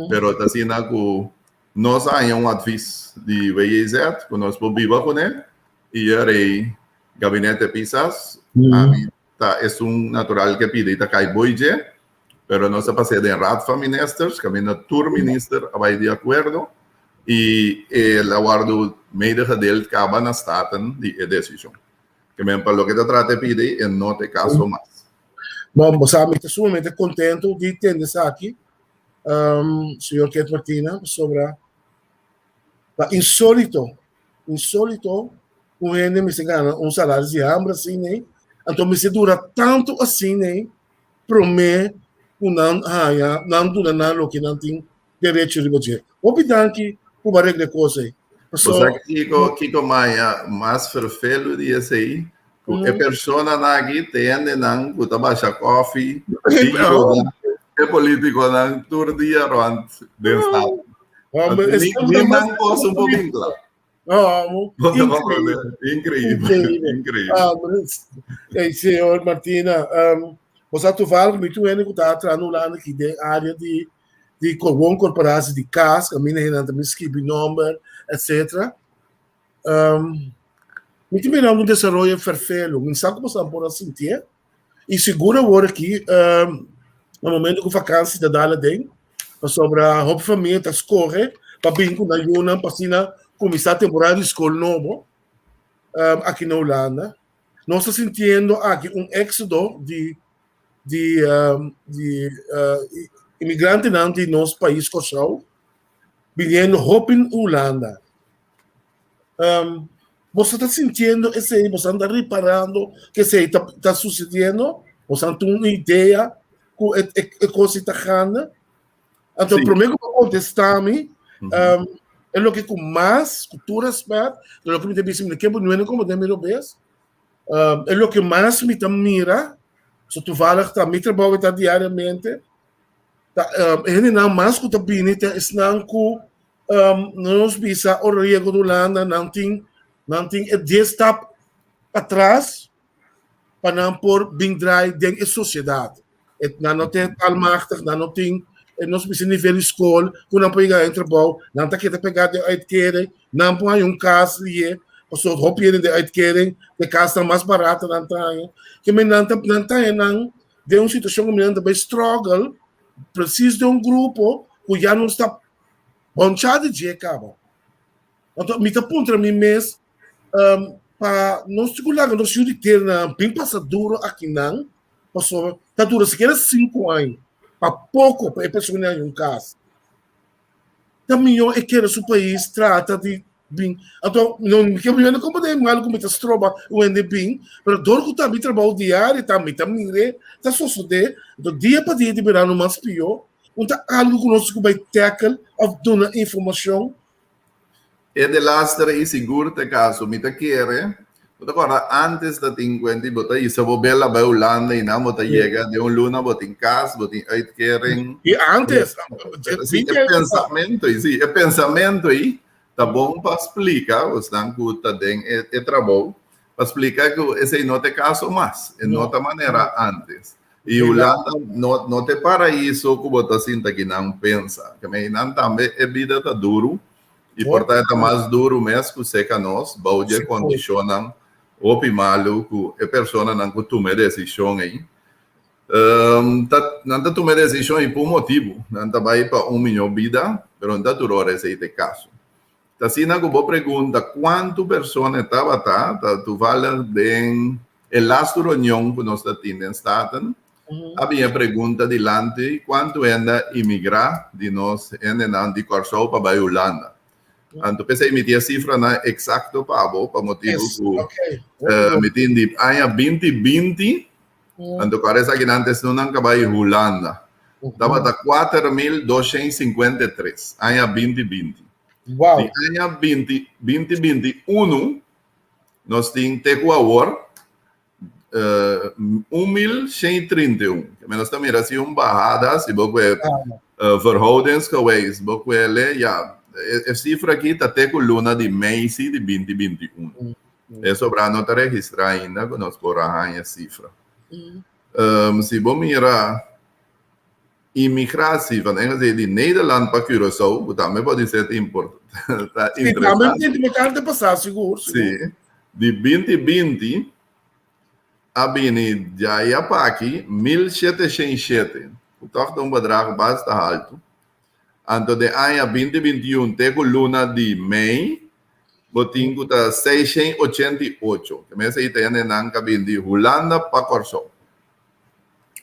pero ta asina ku nos a haña un advis di WJZ ku nos por biba kuné I e rei gabinete Pisas, ami ta esun natural ke pidi ta kai boi dje, pero nos a pas'é den Raad van Ministers, kaminda tur minister a bai di akuerdo i el a wòrdu medegedeeld kaba na Staten di e desishon. Ke men pa loke ta trata e pidi e no ta e kaso mas. Bon, bo sa mi ta sumamente kontentu di tende esaki, señor Keith Martina, pasobra ta insolito Insolito un hende mester gana un salario di hamber asina ei, anto mester dura tantu asina ei promé ku nan haña, nan duna nan loke nan tin derecho riba dje. Hopi danki ku bo a regla e kos ei. Bo sa kiko, kiko maya mas ferfelu di esei? Ku e personanan aki ta hendenan ku ta basha kòfi i yuda e politikonan tur dia rònt den stad. Ni nan kos un por bin kla. Inkreibel, inkreibel. Ey, señor Martina, bo sa toevallig mi tur hende ku ta traha na Hulanda aki den área di di wooncorporatie di kas, kaminda hendenan ta bin skibi nòmber, etcetera. Mi ta mira un desaroyo ferfelu, mi sa ku boso por a sintié i sigur awor aki na momento ku vakansi ta dal aden, pasobra hopi famia ta skohe pa bin ku nan yunan pa asina kuminsá temporada di skol nobo aki na Hulanda. Nos ta sintiendo aki un éksodo di di di imigrantenan di nos pais Kòrsou biniendo hopi Hulanda. Boso ta sintiendo esei? Boso ta riparando ku esei ta ta susediendo? Boso tin un idea ku e e kos ei ta gana? Anto promé ku bo kontestá mi, e loke ku mas, ku tur rèspèt, e loke mi ta bisa, mi no ke bo nuende komo den mi robes, e loke mas mi ta mira, so toevallig ta mi trabou ta diariamente, ta e hendenan mas ku ta bini ta esnan ku nos bisa ora yega di Hulanda nan tin nan tin e dies stap atras pa nan por bin draai den e sosiedat. Nan no ta taalmachtig, nan no tin e no suficiente nivel di skol ku nan por yega den trabou, nan ta keda pegá den uitkering, nan por haña un kas lié, pasobra hopi hende den uitkering, e kasnan mas barato nan ta haña. Ke men nan ta nan ta haña nan den un situashon ku nan ta bai struggle presis den un grupo ku ya nos ta bonchá di dje kaba. Anto mi ta puntra mi mes pa nos tin ku laga nos yu di tera bin pasa duro akinan pasobra ta dura sikiera sinku aña pa poko pa e persona haña un kas. Ta mihó e keda su pais trata di bin. Anto no mi ke mi no komprende mal ku mi ta stroba un hende bin, pero dor ku ta mi trabou diario ta mi ta mir'é ta sosodé, anto dia pa dia ta birando mas pió. Un ta algu ku nos ku bai tackle òf duna informashon. E delaster ei sigur ta e kaso. Mi ta kere, bo ta kòrda ántes ta tin kuenta i bo ta hisa bo bel a bai Hulanda i nan bo ta yega den un luna bo tin kas, bo tin uitkering. I ántes, Sí, e pensamentu ei, sí, e pensamentu ei ta bon pa splika esnan ku ta den e trabou, pa splika ku esei no ta e kaso mas, e no ta manera ántes. I Hulanda no no ta e paraiso ku bo ta sinta ki nan pensa. Ke men nan tambe e bida ta duru i por ta e ta mas duru mes ku seka nos bou di e kondishonnan hopi malu ku e personanan ku tuma e desishon ei ta nan ta tuma e desishon ei pa un motibu. Nan ta bai pa un mihó bida pero no ta tur ora esei ta e kaso. Ta asina ku bo pregunta kuantu persona e tabata, ta toevallig den e lastu reunion ku nos ta tin den Staten, a bin e pregunta dilanti kuantu hende a imigrá di nos hendenan di Kòrsou pa bai Hulanda. Anto p'esei mi tin e sifranan eksakto pa bo, pa motibu ku mi tin di aña binti binti, anto ku esaki nan ta esnan ku a bai Hulanda. Tabata 4253, aña 2020. Wow. Di aña 20, 2021, nos tin te ku awor uh, 1131. Nos ta mira si un bahada, si bo kue uh, verhoudingsgewijs, bo kue le, ja, e, e cifra aki ta te ku luna di mei si di 2021. Mm. E sobra no ta registra ainda ku nos por a haña cifra. Um, si bo mira Imigratie van Engels di Nederland pa Curaçao, ku tambe por di ser import, ta Sí, tambe interesante. importante pasá, sigur, sigur. Sí, di 2020 a bini djaya pa aki 1707, ku tòg ta un bedrag basta haltu. Anto den aña 2021 te ku luna di mei, bo tin ku ta 688. Ke mes ei ta hendenan ku a bini di Hulanda pa Kòrsou.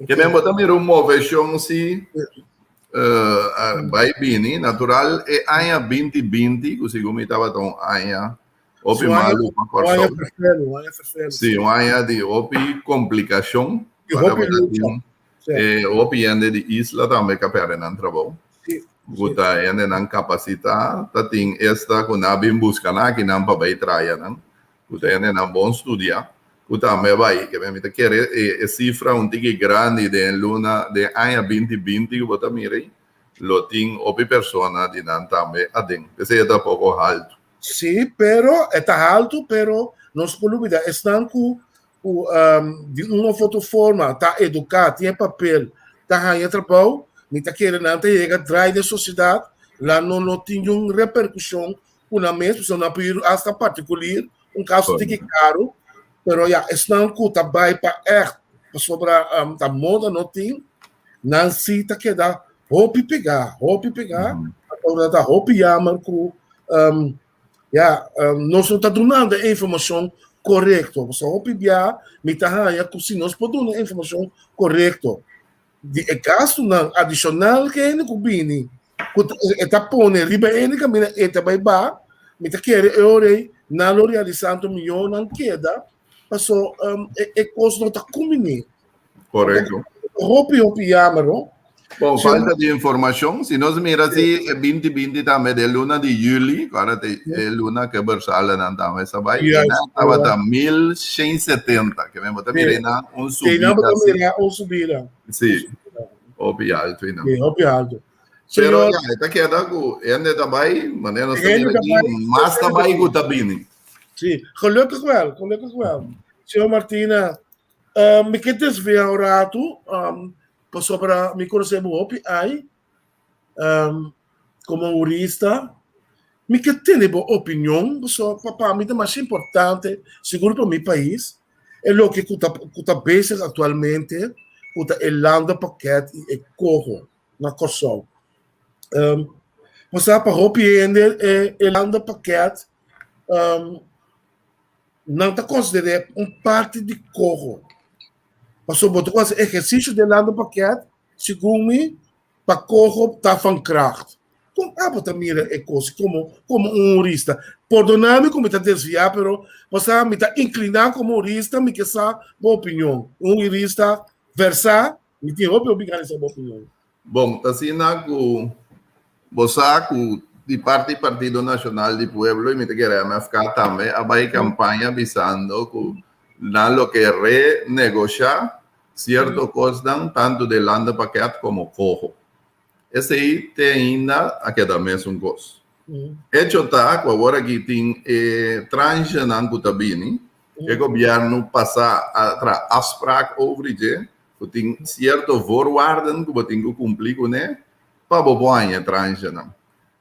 Ke men bo ta mira un moveshon si uh, bai bini. Natural e aña 2020, ku segun mi tabata un aña hopi malu pa Kòrsou. Sí, un aña di hopi komplikashon. Hopi lucha. Eh, hopi hende di isla tambe ka perde nan trabou. Ku ta hendenan kapasitá, ta tin esta ku nan a bin buska nan aki nan pa bai traha nan. Ku ta hendenan bon studiá, ku tambe a bai. Ke mi ta kere e e sifra un tiki grandi den luna, den aña 2020 ku bo ta mira ei, lo tin hopi persona di nan tambe aden. P'esei e ta poko haltu. Sí, pero e ta haltu, pero nos por lubida esnan ku ku di un of otro forma ta eduká, tin e papel, ta haña trabou, mi ta kere nan ta yega drai den sosiedat, la no no tin niun reperkushon ku nan mes, pasobra nan por ir hasta partikulir, un kaso tiki karu, pero ya, esnan ku ta bai pa ègt, pasobra ta moda no tin, nan si ta keda hopi pegá, hopi pegá, pasobra ta hopi yamer ku ya, nos no ta dunando e informashon korekto, pasobra hopi bia mi ta haña ku si nos por duna e informashon korekto, di e gastunan adishonal ku hende ku bini ku e ta pone riba e hende kaminda e ta bai ba, mi ta kere e ora ei nan lo realisá anto mihó nan keda paso e kos no ta kumbiní. Korekto. Hopi hopi yamer no. Bon, falta di informashon. Si nos mira si e 2020 tambe den luna di juli, ku ora ta e luna ku e bersalanan tambe sa bai, Juist, nan tabata 1170. Ke men bo ta mira einan un Einan bo subida ta si. mira un subida. Si, hopi alto einan. Sí, hopi alto. Pero Señor, ya, e ta keda ku hende ta bai, manera nos ta Hende mira ta aki, bai, mas ta bai ku ta bini. Sí, gelukkig wel, gelukkig wel. Señor Martina, mi ke desvia un ratu. pasobra mi konosé bo hopi ai komo hurista. Mi ke tende bo opinion, pasobra pa pa mi ta masha importante, sigur pa mi pais, e loke ku ta ku ta bezig aktualmente, ku ta e landenpakket i e koho na Kòrsou. Bo sa pa hopi hende e landenpakket nan ta konsider'é un parti di koho. Pasobra bo ta ku hasi ehersisio den landenpakket, segun mi, pa koho ta van kracht. Kon abo ta mira e kos komo komo un hurista? Pordoná mi ku mi ta desviá, pero bo sa mi ta inkliná komo hurista, mi ke sa bo opinion. Un hurista versá, mi tin hopi hopi gana di sa bo opinion. Bon, ta asina ku bo sa ku di parti Partido Nashonal di Pueblo i mi ta kere MFK tambe a bai kampaña bisando ku nan lo ke renegoshá sierto kosnan tantu den landenpakket komo koho. Esei te ainda a keda mesun kos. Echo ta ku awor aki tin e transhenan ku ta bini, e gobièrnu pasá a traha afsprak over dje, ku tin sierto voorwaarden ku bo tin ku kumpli kuné pa bo por haña e transhenan.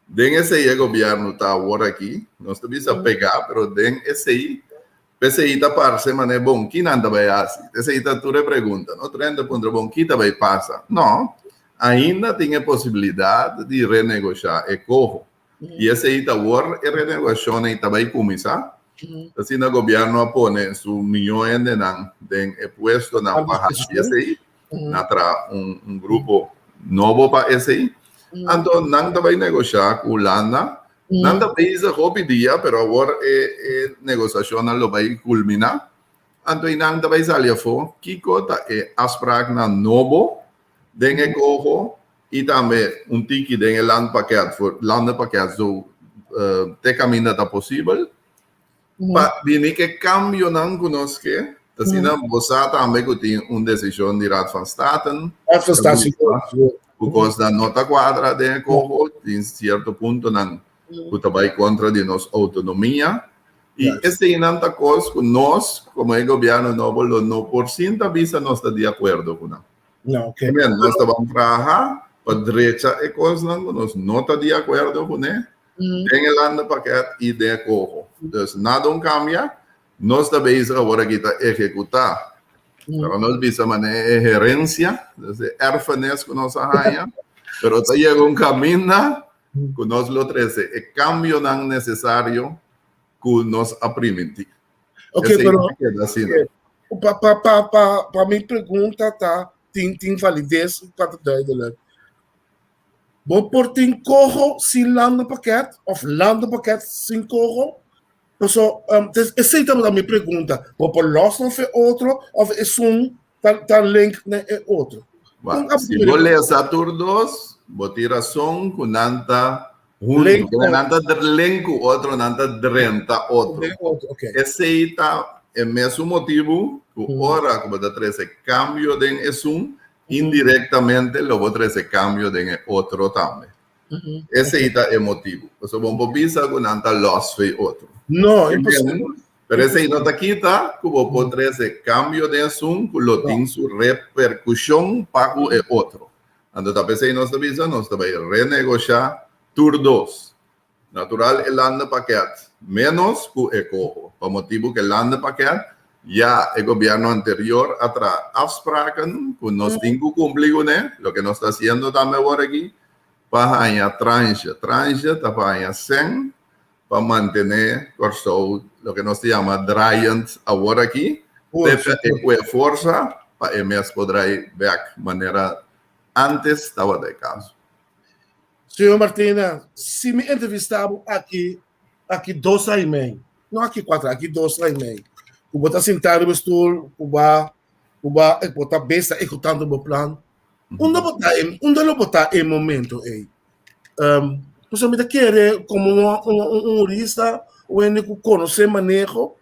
Den esei e gobièrnu ta awor aki, nos ta bisa pegá, pero den esei P'esei ta parse manera bon, ki nan ta bai hasi? Esei ta tur e pregunta, no? Tur hende ta puntra, bon, ki ta bai pasa? No, ainda tin e posibilidat di renegoshá e koho. I esei ta awor e renegoshashon ei ta bai kuminsá. Asina gobièrnu a pone su mihó hendenan den e puestonan pa hasi esei. Nan a traha un grupo nobo pa esei. Anto nan ta bai negoshá ku Hulanda. Nan ta bezig hopi dia, pero awor e e negosiashonnan lo bai kulminá. Anto i nan ta bai sali afó kiko ta e afspraaknan nobo den e koho i tambe un tiki den e landpakket voor landenpakket zo te kaminda ta posibel. Pa bini ku e kambionan ku nos ke, ta asina bo sa tambe ku tin un desishon di Raad van Staten. Raad van State, sigur, sigur. Ku kosnan no ta kuadra den e koho, tin sierto puntonan ku ta bai kontra di nos outonomia. I eseinan ta kos ku nos, komo e gobièrnu nobo, lo no por sinta bisa nos ta di akuerdo ku nan. No, oké. Nos ta ban traha pa drecha e kosnan ku nos no ta di akuerdo kuné. Den e landenpakket i den e koho. Dus nada un kambia, nos ta bezig awor aki ta ehekutá. Pero nos bisa manera e herensia, dus e erfenis ku nos a haña, pero ta yega un kaminda ku nos lo trese e kambionan nesesario ku nos a primintí. Ok, Esei pero ta keda asina. pa, pa, pa, pa, pa mi pregunta ta tin, tin valides pa ta duidelijk. Bo por tin koho sin landenpakket of landenpakket sin koho? Paso, um, esei tabata mi pregunta. Bo por los nan fe otro of esun ta, ta link na e otro? Ba, si bo lesa tur dos, bo tin rason ku nan ta huntu. Nan ta link ku otro, nan ta drenta otro. Okay. Esei ta e mesun motibu ku ora ku bo ta trese kambio den esun, Indirectamente lo bo trece cambio den e otro tambe. Esey ta e motibu. Pasobra bo por bisa cu nan ta los fey otro. No, imposible. Pero esey no ta kita cu bo por trece cambio den esun cu lo tin su repercusion pa cu e otro. Anto ta p'esey nos ta bisa nos ta bay renegosha tur dos. Natural e landenpakket menos ku e koho, pa motibu ku e landenpakket ya e gobièrnu anterior a traha afspraken ku nos tin ku kumpli kuné, loke nos ta hasiendo tambe awor aki, pa haña transhe. Transhe ta pa haña sèn pa mantené Kòrsou, loke nos ta yama draaiend awor aki, te pa e kue forsa pa e mes por draai bèk manera antes tabata e kaso. Señor Martina, si mi entrevista bo aki, aki dos a i mei, no aki cuatro, aki dos a i mei, cu bo ta sinta riba stoel, cu ba, cu ba, bo ta bes ta ejecutando bo plan, unda bo ta, unda lo bo ta e momento ei? Um, pasobra mi ta kere como un, un, un hurista, un hende cu conoce maneho,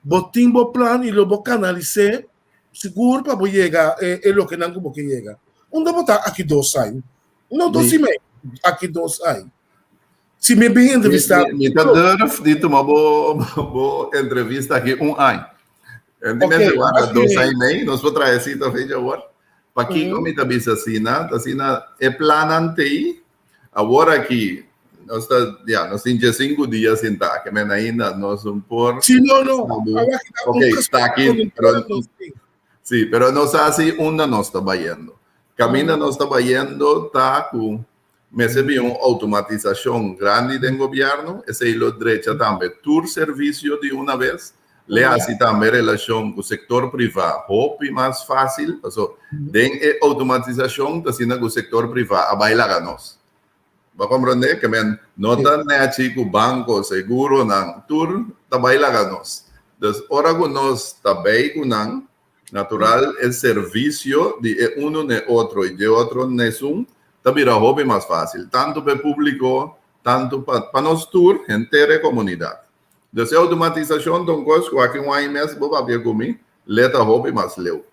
bo tin bo plan y lo bo canalise sigur pa bo yega e, e lokenan cu bo ke yega. Unda bo ta aki dos aña? No, dos i mei. Aki dos ai. Si mi bin entrevista... Mi ta durf di tuma bo, bo entrevista aki un aña. En di mester warda dos aña i mei, nos por traha e cita fecha awor. Pakiko mi ta bisa asina? Ta asina e plannan t'ei. Awor aki nos ta, ya, nos tin diesinku dia sintá, ke men ainda nos no por. Sí, no, no. Awor aki ta un Ok, ta aki, gesprek pero nos tin. Sí, pero nos sa si unda nos ta bayendo. Kaminda nos ta bayendo ta ku mester bin un outomatisashon grandi den gobièrnu, esei lo drecha tambe tur servisio di una bes, le hasi tambe relashon ku sektor privá hopi mas fásil, paso den e outomatisashon ta asina ku sektor privá a bai laga nos. Bo a komprondé? Ke men no ta nèchi ku banko, seguronan, tur ta bai laga nos. Dus ora ku nos ta bei ku nan, natural e servisio di e unu n'e otro i dje otro n'esun ta bira hopi mas fásil, tantu pa e públiko, tantu pa pa nos tur, henter e komunidat. Dus e outomatisashon ta un kos ku aki un aña mes bo papia ku mi, le ta hopi mas leu.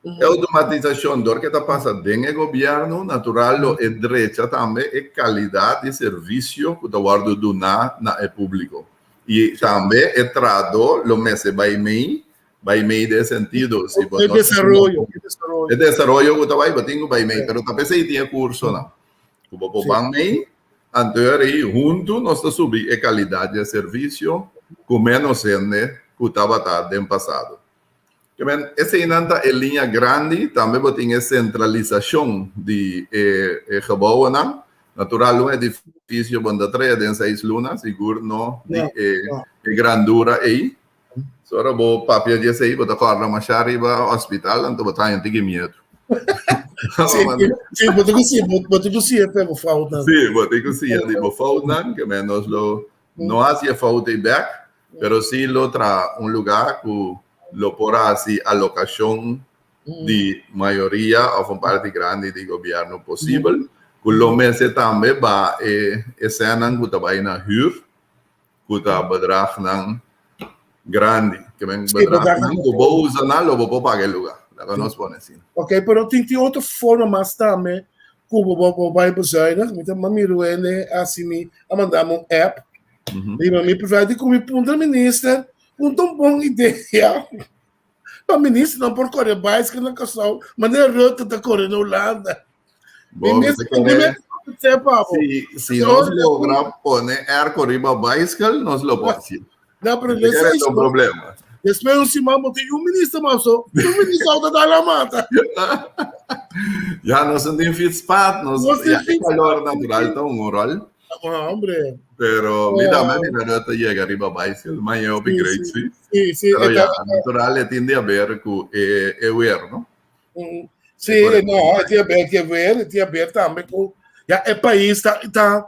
E outomatisashon dor ke ta pasa den e gobièrnu, natural lo e drecha tambe e kalidat di servisio ku ta wòrdu duná na e públiko. I tambe e trahadó lo mester bai mei, bai mei den e sentido si bo E no desaroyo, e desaroyo. E desaroyo ku ta bai bo tin ku bai mei, pero ta p'esei tin e kursonan ku bo por ban mei, anto e ora ei huntu nos ta subi e kalidat di e servisio ku ménos hende ku tabata den pasado. Kimen, eseinan ta e liña grandi, tambe bo tin e sentralisashon di e e gebouwennan. Natural un edifisio bo no ta trae den seis luna, sigur no di e e grandura ei. So ora bo papia di esei bo ta kòrda masha riba hospital, anto bo ta haña un tiki miedu. Sí, sí, bo tin ku siña, bo tin ku siña pa bo foutnan. Sí, bo tin ku siña di bo foutnan, kimen nos lo no hasi e fout ei bèk, Pero si lo traha un lugá ku lo por hasi alokashon di mayoria òf un parti grandi di gobièrnu posibel, ku lo mester tambe ba e esènan ku ta bai na hür, ku ta bedragnan grandi. Ke men bedragnan ku bo usa nan lo bo por paga e lugá. Laga nos pone asina. Oké, pero tin tin otro forma mas tambe ku bo bo bai bezuinig. Mi ta mira wende hasi mi a manda mi un app Riba mi prefera di ku mi puntra minister un ta un bon idea pa ministernan por kore baiskel na Kòrsou manera Rutte ta kore na Hulanda. Bo, mi ta kere si, si nos logra pone airco riba baiskel, nos lo por hasi. No, pero no es un problema. Despues un siman bo tin un minister mas so, un minister auto da la mata. Ya nos no tin fietspad, nos, Nos tin ya, e calor natural ta un rol. Ah, hombre. Pero mi tambe mira no ta llega riba bicycle, ma yo hopi great, sí. Sí, sí. Pero ya, natural e tin di haber ku e, e weer, no? Sí, no, e tin haber ku e weer, e tin haber tambe ku ya e pais ta ta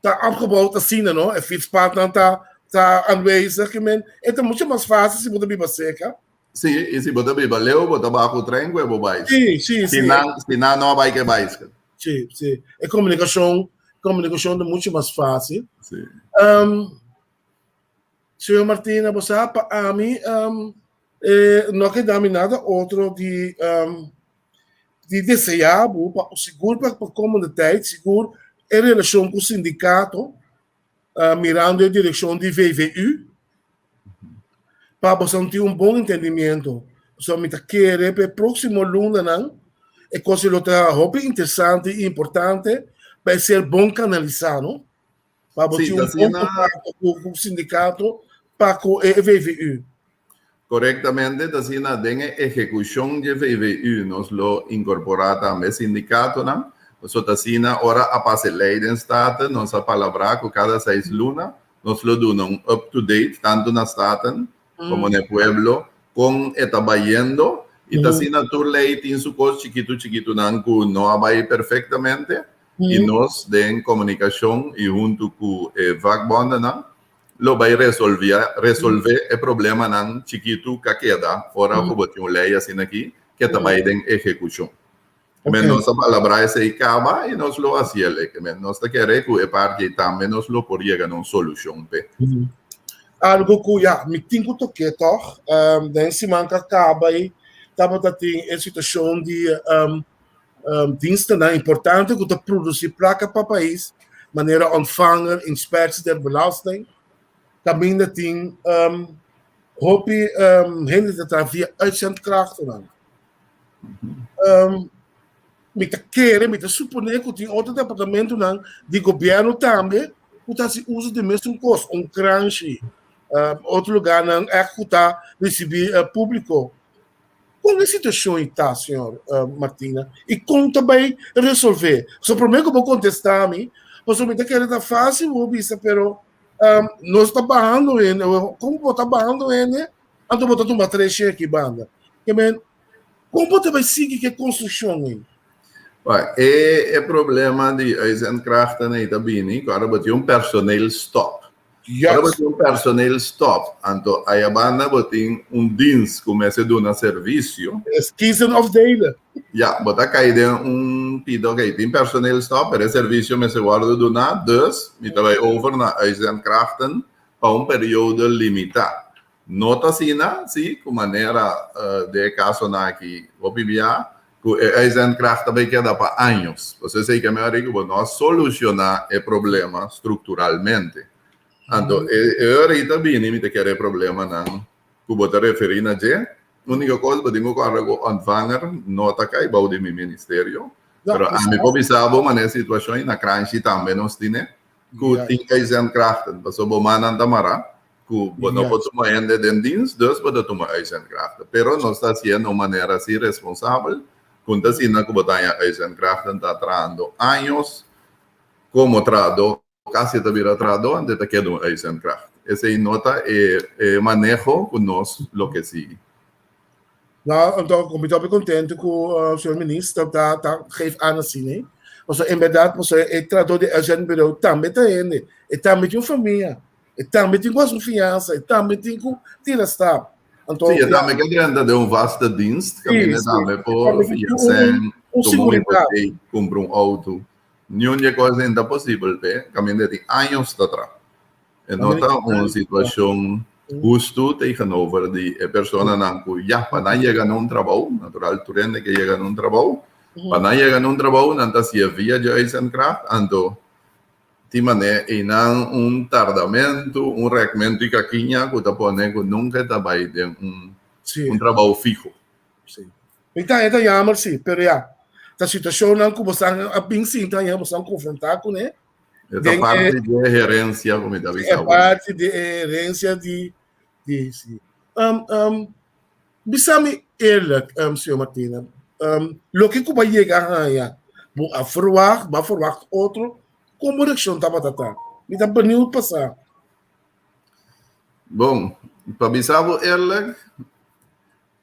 ta opgebouwd asina, no? E fietspadnan ta ta aanwezig, ke men e ta mucho mas fácil si bo ta biba cerca. Sí, i si bo ta biba leu, bo ta baha ku tren ku e bo bicycle. Sí, sí, sí. Si nan, si nan no a bai ku e bicycle. Sí, sí. E komunikashon, komunikashon ta mucho mas fácil. Sí. Um, señor Martina, bo sa, pa ami, um, eh, no keda mi nada otro di, um, di deseá bo, pa, sigur pa, pa komende tijd, sigur e relashon ku sindikato, uh, mirando e direkshon di VVU, pa boso tin un bon entendimiento. So mi ta kere pa e próksimo lunanan e kos lo ta hopi interesante i importante pa e ser bon kanalisá, no? Pa bo Sí, tin un asina bon kontakto ku ku sindikato pa ku e VVU. Korektamente, ta asina den e ehekushon dje VVU nos lo inkorporá tambe sindikatonan. Pasobra ta asina ora a pasa e lei den Staten nos a palabrá ku kada seis luna Nos lo duna un up to date tantu na Staten como na e pueblo con e ta bayendo y ta asina tur ley tin su cos chikitu chikitunan cu no a bay perfectamente y nos den comunicacion y hunto cu e vakbondennan lo bay resolvia resolve e problemanan chikitu ca keda ora cu bo tin un ley asina aki ke ta bay den ehecucion. Men nos a palabrá esei kaba i nos lo hasi el. Men nos ta kere ku e parti ei tambe nos lo por yega na un solushon p'e. Algo ku ya mi tin ku tok'é tòg. Den siman ku a kaba ei tabata tin e situashon di dienstennan importante ku ta produsí plaka pa pais, manera Ontvanger, Inspectie der Belasting, kaminda tin hopi hende ta traha via uitzendkrachtennan. Um, mi ta kere, mi ta suponé ku tin otro departamentonan di gobièrnu tambe ku ta hasi uso di mesun kos, un kranshi, um, otro lugánan ègt ku ta risibí uh, públiko. Kon e situashon ei ta, señor uh, Martina? I kon ta bai resolvé? So promé ku bo kontestá mi, pasobra mi ta kere ta fásil bo bisa, pero um, nos ta bahando hende, kon bo ta bahando hende, anto bo ta tuma tres aki banda. Ke men, Kon bo ta bai sigui ku e konstrukshon ei? Wak, e e problema di uitzendkrachten ei ta bini ku ora bo tin un personeelstop. Ora bo tin un personeelstop, anto ayabanda bo tin un dienst ku mester duna servisio. Es kiezen of delen. Ya, bo ta kai den un pida, oké, tin personeelstop, pero e servisio mester wòrdu duná, dus mi ta bai over na uitzendkrachten pa un periodo limitá. No ta asina, sí, ku manera den e kasonan aki hopi bia ku e uitzendkracht ta bai keda pa años. Pasobra esei ke mester ku bo no a solushoná e problema strukturalmente. Anto e ora ei ta bini mi ta kere e problemanan ku bo ta referí na dje. Úniko kos bo tin ku kòrda ku ontvanger no ta kai bou di mi ministerio. Pero ami por bisa bo manera e situashon ei na Kranshi tambe nos tine ku tin uitzendkrachten pasobra bo mannan ta mará. Ku bo no por tuma hende den dienst, dus bo ta tuma uitzendkrachten. Pero nos ta hasié na un manera así responsabel, ku ta asina ku bo ta haña uitzendkrachten ta trahando años komo trahadó, kasi ta bira trahadó, anto ta keda un uitzendkracht. Esei no ta e e maneho ku nos lo ke sigui. No, anto mi ta hopi kontentu ku señor minister ta ta geef aan asina. Pasobra en bèrdat pasobra e trahadó di uitzendbureau tambe ta hende, e tambe tin un famia. E tambe tin ku hasi un fiansa, e tambe tin ku tira stap. Anto, sí, e tambe ke drenta den un vaste dienst, kaminda tambe por fia sen, tuma un hipoteek, kumpra un outo. Niun di e kos ei no ta posibel p'e, kaminda e tin años ta traha. E no ta un situashon hustu tegenover di e personanan ku ya pa nan yega na un trabou, natural tur hende ke yega na un trabou, pa nan yega na un trabou nan ta hasié via dje uitzendkracht, anto Tin manera einan un tardamentu, un rekmentu i kakiña ku ta pone ku nunka e ta bai den un un trabou fiho. Sí. Mi ta haña ta jammer sí, pero ya, ta situashonnan ku bosan a bin sinta haña bosan konfrontá kuné. E ta parti di e herensia ku mi ta bisa E parti di e herensia di di sí. Bisa mi eerlijk, señor Martina, loke ku bo a yega a haña, bo a verwacht, bo a verwacht otro? Kon bo reakshon tabata ta? Mi ta beniut pa sa. Bon, pa bisa bo eerlijk,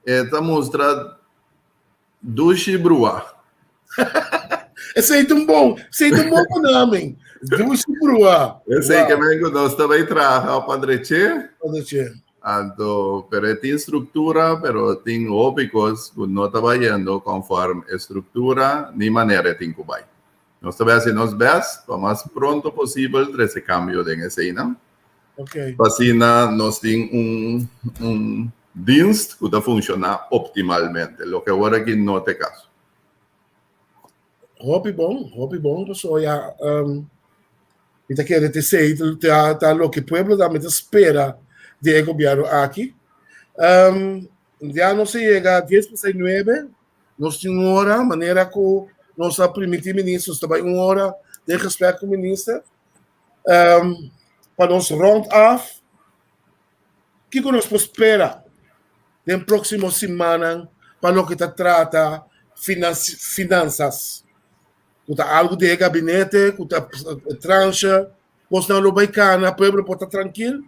e ta mustra dushi brua. Esei ta un bon, esei ta un bon benaming. Dushi brua. Esei ke men ku nos ta bai traha pa dreché. Pa dreché. Anto, pero e tin struktura, pero tin hopi kos ku no ta bayendo konform e struktura ni manera e tin ku bai. Nos ta bai hasi nos bèst pa mas pronto posibel trese kambio den eseinan. Okay. Pa asina nos tin un un dienst ku ta funshoná optimalmente, loke awor aki no ta e kaso. Hopi bon, hopi bon, pasobra ya um, mi ta kere te esei ta, ta loke pueblo tambe ta spera di e gobierno aki. Um, ya nos a yega dies pasai nuebe, Nos tin un ora, manera ku nos a primintí minister, nos ta bai un ora den gesprek ku minister. Um, pa nos rond af, kiko nos por spera den próksimo simannan pa loke ta trata finansas? Ku ta algu di e gabinete, ku ta transhe, kosnan lo bai kana, pueblo por ta trankil?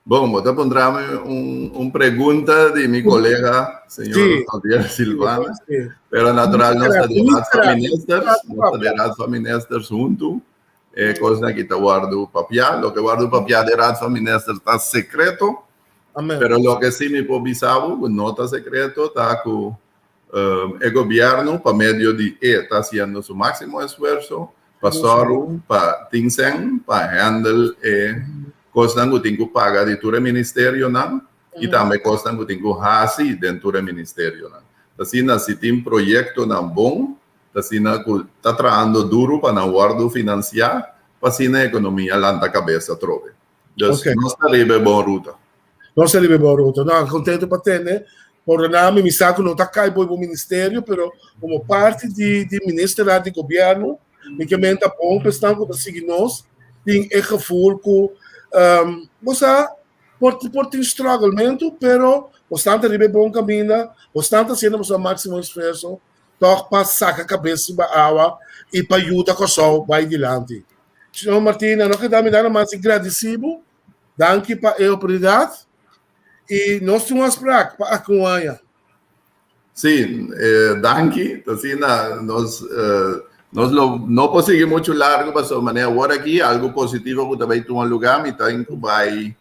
Bon, bo ta puntra mi un, un pregunta di mi colega, señor sí. Javier Silvana. Sí. Pero natural nos ta di Raad van Ministers, nos ta di Raad van Ministers huntu. E cosa ki ta wardu papia, lo ke wardu papia di Raad van Ministers ta secreto. Amen. Pero lo ke sí mi por bisa bo, ku no ta secreto, ta ku um, e gobierno pa medio di e ta haciendo su máximo esfuerzo pa sòru pa tin sèn pa handle e kosnan ku tin ku paga di tur e ministerionan i tambe kosnan ku tin ku hasi den tur e ministerionan. Ta asina si tin proyektonan bon, ta asina ku ta trahando duru pa nan wòrdu finansiá pa asina e ekonomia lanta kabes atrobe. Dus nos ta riba e bon ruta. Nos ta riba e bon ruta. No, kontentu pa tende. Pordoná mi, mi sa ku no ta kai bo bo ministerio, pero komo parti di di ministernan di gobièrnu, mi ke men ta bon pa esnan ku ta sigui nos tin e gevoel ku bo sa por por tin struggelmentu, pero bosnan ta riba e bon kaminda, bosnan ta hasiendo boso máksimo esfuerso tòg pa saka kabes riba awa i pa yuda Kòrsou bai dilanti. Señor Martina, no keda mi da nomás di gradisí bo, danki pa e oportunidat. I nos tin un afsprak pa aki un aña. Sí, eh, danki. Asina nos, eh, nos lo, no por sigui mucho largo, paso manera awor aki algo positivo ku ta bai tuma lugar, mi ta ku bai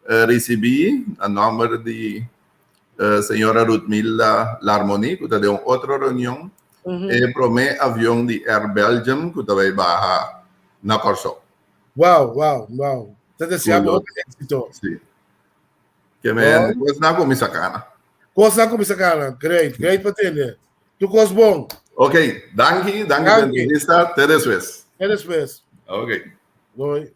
eh, recibí a nomber di eh, señora Rutmilda Larmoni, ku ta den un otro reunion, e promé avion di Air Belgium ku ta bai baha na Kòrsou. Wow. Ta deseá bo hopi éxito. Sí. Ke men, kos na kuminsá kana. Kos na kuminsá kana. Great, great pa tende. Tur kos bon. Ok, danki, danki pa entrevista. Te despues. Te despues. Ok. Doei.